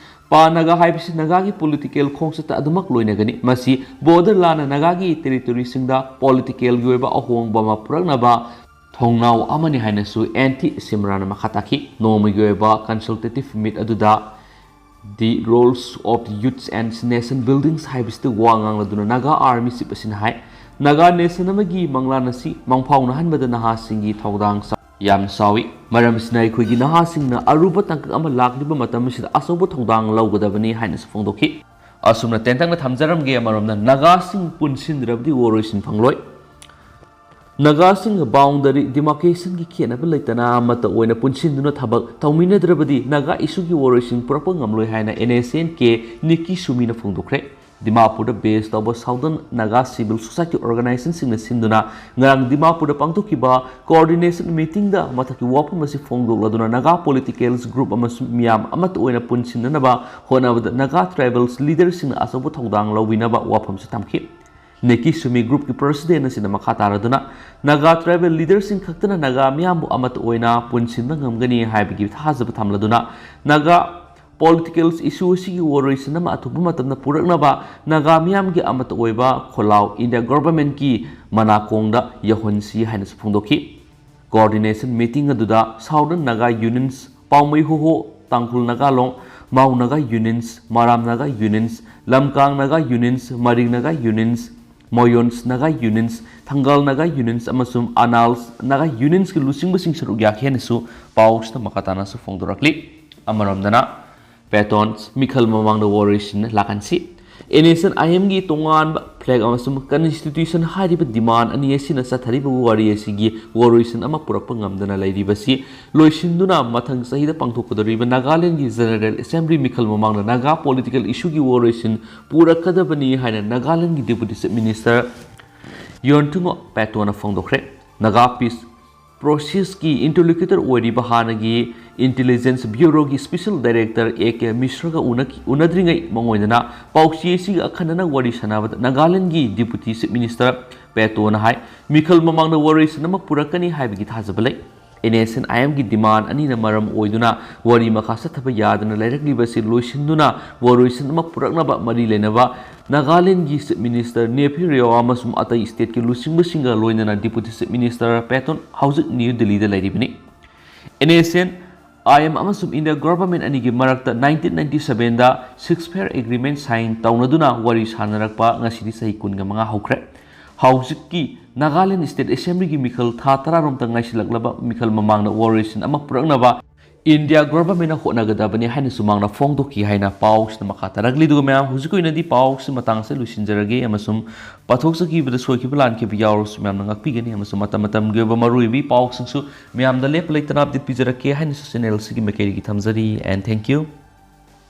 ꯄꯥ ꯅꯥꯒꯥ ꯍꯥꯏꯕꯁꯤ ꯅꯥꯒꯥꯒꯤ ꯄꯣꯂꯤꯇꯤꯀꯦꯜ ꯈꯣꯡꯆꯠꯇ ꯑꯗꯨꯃꯛ ꯂꯣꯏꯅꯒꯅꯤ꯫ ꯃꯁꯤ ꯕꯣꯔꯗꯔ ꯂꯥꯟꯅ ꯅꯥꯒꯥꯒꯤ ꯇꯦꯔꯤꯇꯣꯔꯤꯁꯤꯡꯗ ꯄꯣꯂꯤꯇꯤꯀꯦꯜꯒꯤ ꯑꯣꯏꯕ ꯑꯍꯣꯡꯕ ꯑꯃ ꯄꯨꯔꯛꯅꯕ ꯊꯣꯡꯅꯥꯎ ꯑꯃꯅꯤ ꯍꯥꯏꯅꯁꯨ ꯑꯦꯟꯊꯤ ꯁꯤꯝꯔꯥꯅ ꯃꯈꯥ ꯇꯥꯈꯤ꯫ ꯅꯣꯡꯃꯒꯤ ꯑꯣꯏꯕ ꯀꯟꯁꯜꯇꯦꯇꯤꯚ ꯃꯤꯠ ꯑꯗꯨꯗ The Roles of Youths and Nation Buildings ꯍꯥꯏꯕꯁꯤꯗ ꯋꯥ ꯉꯥꯡꯂꯗꯨꯅ ꯅꯥꯒꯥ ꯑꯥꯔꯃꯤ ꯆꯤꯞ ꯑꯁꯤꯅ ꯍꯥꯏ, ꯅꯥꯒꯥ ꯅꯦꯁꯟ ꯑꯃꯒꯤ ꯃꯪꯂꯥꯟ ꯑꯁꯤ ꯃꯪꯐꯥꯎꯅꯍꯟꯕꯗ ꯅꯍꯥꯁꯤꯡꯒꯤ ꯊꯧꯗꯥꯡ ꯆꯥꯎ-, ꯌꯥꯝꯅ ꯆꯥꯎꯏ꯫ ꯃꯔꯝ ꯑꯁꯤꯅ ꯑꯩꯈꯣꯏꯒꯤ ꯅꯍꯥꯁꯤꯡꯅ ꯑꯔꯨꯕ ꯇꯥꯡꯀꯛ ꯑꯃ ꯂꯥꯛꯂꯤꯕ ꯃꯇꯝ ꯑꯁꯤꯗ ꯑꯆꯧꯕ ꯊꯧꯗꯥꯡ ꯂꯧꯒꯗꯕꯅꯤ ꯍꯥꯏꯅꯁꯨ ꯐꯣꯡꯗꯣꯛꯈꯤ꯫ ꯑꯁꯨꯝꯅ ꯇꯦꯟꯇꯛꯅ ꯊꯝꯖꯔꯝꯒꯦ꯫ ꯑꯃꯔꯣꯝꯗ ꯅꯥꯒꯥꯁꯤꯡ ꯄꯨꯟꯁꯤꯟꯗ꯭ꯔꯕꯗꯤ ꯋꯥꯔꯣꯏꯁꯤꯟ ꯐꯪꯂꯣꯏ꯫ ꯅꯥꯒꯥꯁꯤꯡ boundary demarcationꯒꯤ ꯈꯦꯠꯅꯕ ꯂꯩꯇꯅ ꯑꯃꯠꯇ ꯑꯣꯏꯅ ꯄꯨꯟꯁꯤꯟꯗꯨꯅ ꯊꯕꯛ ꯇꯧꯃꯤꯟꯅꯗ꯭ꯔꯕꯗꯤ ꯅꯥꯒꯥ issueꯒꯤ ꯋꯥꯔꯣꯏꯁꯤꯟ ꯄꯨꯔꯛꯄ ꯉꯝꯂꯣꯏ ꯍꯥꯏꯅ NSCN-K ꯅꯤꯀꯤ ꯁꯨꯃꯤꯅ ꯐꯣꯡꯗꯣꯛꯈ꯭ꯔꯦ꯫ ꯗꯤꯃꯥꯄꯨꯔꯗ base ꯇꯧꯕ Southern Naga Civil Society organizationꯁꯤꯡꯅ ꯁꯤꯟꯗꯨꯅ ꯉꯔꯥꯡ ꯗꯤꯃꯥꯄꯨꯔꯗ ꯄꯥꯡꯊꯣꯛꯈꯤꯕ coordination meetingꯗ ꯃꯊꯛꯀꯤ ꯋꯥꯐꯝ ꯑꯁꯤ ꯐꯣꯡꯗꯣꯛꯂꯗꯨꯅ ꯅꯥꯒꯥ politicals group ꯑꯃꯁꯨꯡ ꯃꯤꯌꯥꯝ ꯑꯃꯠꯇ ꯑꯣꯏꯅ ꯄꯨꯟꯁꯤꯟꯅꯅꯕ ꯍꯣꯠꯅꯕꯗ ꯅꯥꯒꯥ tribals leaderꯁꯤꯡꯅ ꯑꯆꯧꯕ ꯊꯧꯗꯥꯡ ꯂꯧꯕꯤꯅꯕ ꯋꯥꯐꯝꯁꯨ ꯊꯝꯈꯤ꯫ ꯅꯤꯀꯤ ꯁꯨꯃꯤ groupꯀꯤ president ꯑꯁꯤꯅ ꯃꯈꯥ ꯇꯥꯔꯗꯨꯅ ꯅꯥꯒꯥ tribal leaderꯁꯤꯡ ꯈꯛꯇꯅ ꯅꯥꯒꯥ ꯃꯤꯌꯥꯝꯕꯨ ꯑꯃꯠꯇ ꯑꯣꯏꯅ ꯄꯨꯟꯁꯤꯟꯕ ꯉꯝꯒꯅꯤ ꯍꯥꯏꯕꯒꯤ ꯊꯥꯖꯕ ꯊꯝꯂꯗꯨꯅ ꯅꯥꯒꯥ politicals issue ꯑꯁꯤꯒꯤ ꯋꯥꯔꯣꯏꯁꯤꯟ ꯑꯃ ꯑꯊꯨꯕ ꯃꯇꯝꯗ ꯄꯨꯔꯛꯅꯕ ꯅꯥꯒꯥ ꯃꯤꯌꯥꯝꯒꯤ ꯑꯃꯠꯇ ꯑꯣꯏꯕ ꯈꯣꯜꯂꯥꯎ India governmentꯀꯤ ꯃꯅꯥꯀꯣꯡꯗ ꯌꯧꯍꯟꯁꯤ ꯍꯥꯏꯅꯁꯨ ꯐꯣꯡꯗꯣꯛꯈꯤ꯫ Coordination meeting ꯑꯗꯨꯗ Southern Naga Unions, ꯄꯥꯎꯃꯩ ꯍꯣꯍꯣ, ꯇꯥꯡꯈꯨꯜ ꯅꯥꯒꯥ ꯂꯣꯡ, ꯃꯥꯎ Naga Unions, ꯃꯔꯥꯝ Naga Unions, ꯂꯝꯀꯥꯡ Naga Unions, ꯃꯔꯤꯡ Naga Unions, ꯃꯣꯌꯣꯟꯁ Naga Unions, ꯊꯪꯒꯥꯜ ꯅꯥꯒꯥ Unions ꯑꯃꯁꯨꯡ ꯑꯅꯥꯜꯁ ꯅꯥꯒꯥ Unionsꯀꯤ ꯂꯨꯆꯤꯡꯕꯁꯤꯡ ꯁꯔꯨꯛ ꯌꯥꯈꯤ ꯍꯥꯏꯅꯁꯨ ꯄꯥꯎꯁꯤꯗ ꯃꯈꯥ ꯇꯥꯅꯁꯨ ꯐꯣꯡꯗꯣꯔꯛꯂꯤ꯫ ꯑꯃꯔꯣꯝꯗꯅ ꯄꯦꯇꯣꯟ ꯃꯤꯈꯜ ꯃꯃꯥꯡꯗ ꯋꯥꯔꯣꯏꯁꯤꯟ ꯂꯥꯛꯍꯟꯁꯤ꯫ NSCN-IMꯒꯤ ꯇꯣꯉꯥꯟꯕ flag ꯑꯃꯁꯨꯡ constitution ꯍꯥꯏꯔꯤꯕ demand ꯑꯅꯤ ꯑꯁꯤꯅ ꯆꯠꯊꯔꯤꯕ ꯋꯥꯔꯤ ꯑꯁꯤꯒꯤ ꯋꯥꯔꯣꯏꯁꯤꯟ ꯑꯃ ꯄꯨꯔꯛꯄ ꯉꯝꯗꯅ ꯂꯩꯔꯤꯕꯁꯤ ꯂꯣꯏꯁꯤꯟꯗꯨꯅ ꯃꯊꯪ ꯆꯍꯤꯗ ꯄꯥꯡꯊꯣꯛꯀꯗꯧꯔꯤꯕ ꯅꯥꯒꯥꯂꯦꯟꯒꯤ General Assembly ꯃꯤꯈꯜ ꯃꯃꯥꯡꯗ ꯅꯥꯒꯥ political issueꯒꯤ ꯋꯥꯔꯣꯏꯁꯤꯟ ꯄꯨꯔꯛꯀꯗꯕꯅꯤ ꯍꯥꯏꯅ ꯅꯥꯒꯥꯂꯦꯟꯒꯤ Deputy Chief Minister ꯌꯣꯟꯊꯨꯉꯣ ꯄꯦꯇꯣꯅ ꯐꯣꯡꯗꯣꯛꯈ꯭ꯔꯦ꯫ Naga peace processꯀꯤ interlocutor ꯑꯣꯏꯔꯤꯕ ꯍꯥꯟꯅꯒꯤ Intelligence Bureauꯒꯤ Special Director A K ꯃꯤꯁ꯭ꯔꯒ ꯎꯅꯈꯤ-, ꯎꯅꯗ꯭ꯔꯤꯉꯩ ꯃꯉꯣꯟꯗꯅ ꯄꯥꯎꯆꯦ ꯑꯁꯤꯒ ꯑꯈꯟꯅꯅ ꯋꯥꯔꯤ ꯁꯥꯟꯅꯕꯗ ꯅꯥꯒꯥꯂꯦꯟꯒꯤ Deputy Chief Minister ꯄꯦꯇꯣꯅ ꯍꯥꯏ, ꯃꯤꯈꯜ ꯃꯃꯥꯡꯗ ꯋꯥꯔꯣꯏꯁꯤꯟ ꯑꯃ ꯄꯨꯔꯛꯀꯅꯤ ꯍꯥꯏꯕꯒꯤ ꯊꯥꯖꯕ ꯂꯩ꯫ NSCN-IMꯒꯤ demand ꯑꯅꯤꯅ ꯃꯔꯝ ꯑꯣꯏꯗꯨꯅ ꯋꯥꯔꯤ ꯃꯈꯥ ꯆꯠꯊꯕ ꯌꯥꯗꯅ ꯂꯩꯔꯛꯂꯤꯕꯁꯤ ꯂꯣꯏꯁꯤꯟꯗꯨꯅ ꯋꯥꯔꯣꯏꯁꯤꯟ ꯑꯃ ꯄꯨꯔꯛꯅꯕ ꯃꯔꯤ ꯂꯩꯅꯕ ꯅꯥꯒꯥꯂꯦꯟꯒꯤ Chief Minister ꯅꯦꯐꯤ ꯔꯤꯑꯣ ꯑꯃꯁꯨꯡ ꯑꯇꯩ stateꯀꯤ ꯂꯨꯆꯤꯡꯕꯁꯤꯡꯒ ꯂꯣꯏꯅꯅ Deputy Chief Minister ꯄꯦꯇꯣꯟ ꯍꯧꯖꯤꯛ ꯅ꯭ꯌꯨ ꯗꯤꯜꯂꯤꯗ ꯂꯩꯔꯤꯕꯅꯤ꯫ NSCN-IM ꯑꯃꯁꯨꯡ India government ꯑꯅꯤꯒꯤ ꯃꯔꯛꯇ nineteen ninety sevenꯗ ceasefire agreement sign ꯇꯧꯅꯗꯨꯅ ꯋꯥꯔꯤ ꯁꯥꯟꯅꯔꯛꯄ ꯉꯁꯤꯗꯤ ꯆꯍꯤ ꯀꯨꯟꯒ ꯃꯉꯥ ꯍꯧꯈ꯭ꯔꯦ꯫ ꯍꯧꯖꯤꯛꯀꯤ ꯅꯥꯒꯥꯂꯦꯟ State Assemblyꯒꯤ ꯃꯤꯈꯜ ꯊꯥ ꯇꯔꯥꯔꯣꯝꯇ ꯉꯥꯏꯁꯤꯜꯂꯛꯂꯕ ꯃꯤꯈꯜ ꯃꯃꯥꯡꯗ ꯋꯥꯔꯣꯏꯁꯤꯟ ꯑꯃ ꯄꯨꯔꯛꯅꯕ ꯏꯟꯗꯤꯌꯥ ꯒꯣꯚꯔꯟꯃꯦꯟꯠꯅ ꯍꯣꯠꯅꯒꯗꯕꯅꯤ ꯍꯥꯏꯅꯁꯨ ꯃꯍꯥꯛꯅ ꯐꯣꯡꯗꯣꯛꯈꯤ ꯍꯥꯏꯅ ꯄꯥꯎꯁꯤꯅ ꯃꯈꯥ ꯇꯥꯔꯛꯂꯤ꯫ ꯑꯗꯨꯒ ꯃꯌꯥꯝ, ꯍꯧꯖꯤꯛꯀꯤ ꯑꯣꯏꯅꯗꯤ ꯄꯥꯎꯁꯤ ꯃꯇꯥꯡꯁꯦ ꯂꯣꯏꯁꯤꯟꯖꯔꯒꯦ, ꯑꯃꯁꯨꯡ ꯄꯥꯊꯣꯛꯆꯈꯤꯕꯗ ꯁꯣꯏꯈꯤꯕ ꯂꯥꯟꯈꯤꯕ ꯌꯥꯎꯔꯁꯨ ꯃꯌꯥꯝꯅ ꯉꯥꯛꯄꯤꯒꯅꯤ, ꯑꯃꯁꯨꯡ ꯃꯇꯝ ꯃꯇꯝꯒꯤ ꯑꯣꯏꯕ ꯃꯔꯨꯑꯣꯏꯕ ꯄꯥꯎꯁꯤꯡꯁꯨ ꯃꯌꯥꯝꯗ ꯂꯦꯞꯄ ꯂꯩꯇꯅ ꯑꯞꯗꯦꯠ ꯄꯤꯖꯔꯛꯀꯦ ꯍꯥꯏꯅꯁꯨ ꯆꯦꯅꯦꯜꯁꯤꯒꯤ ꯃꯥꯏꯀꯩꯗꯒꯤ ꯊꯝꯖꯔꯤ꯫ And thank you꯫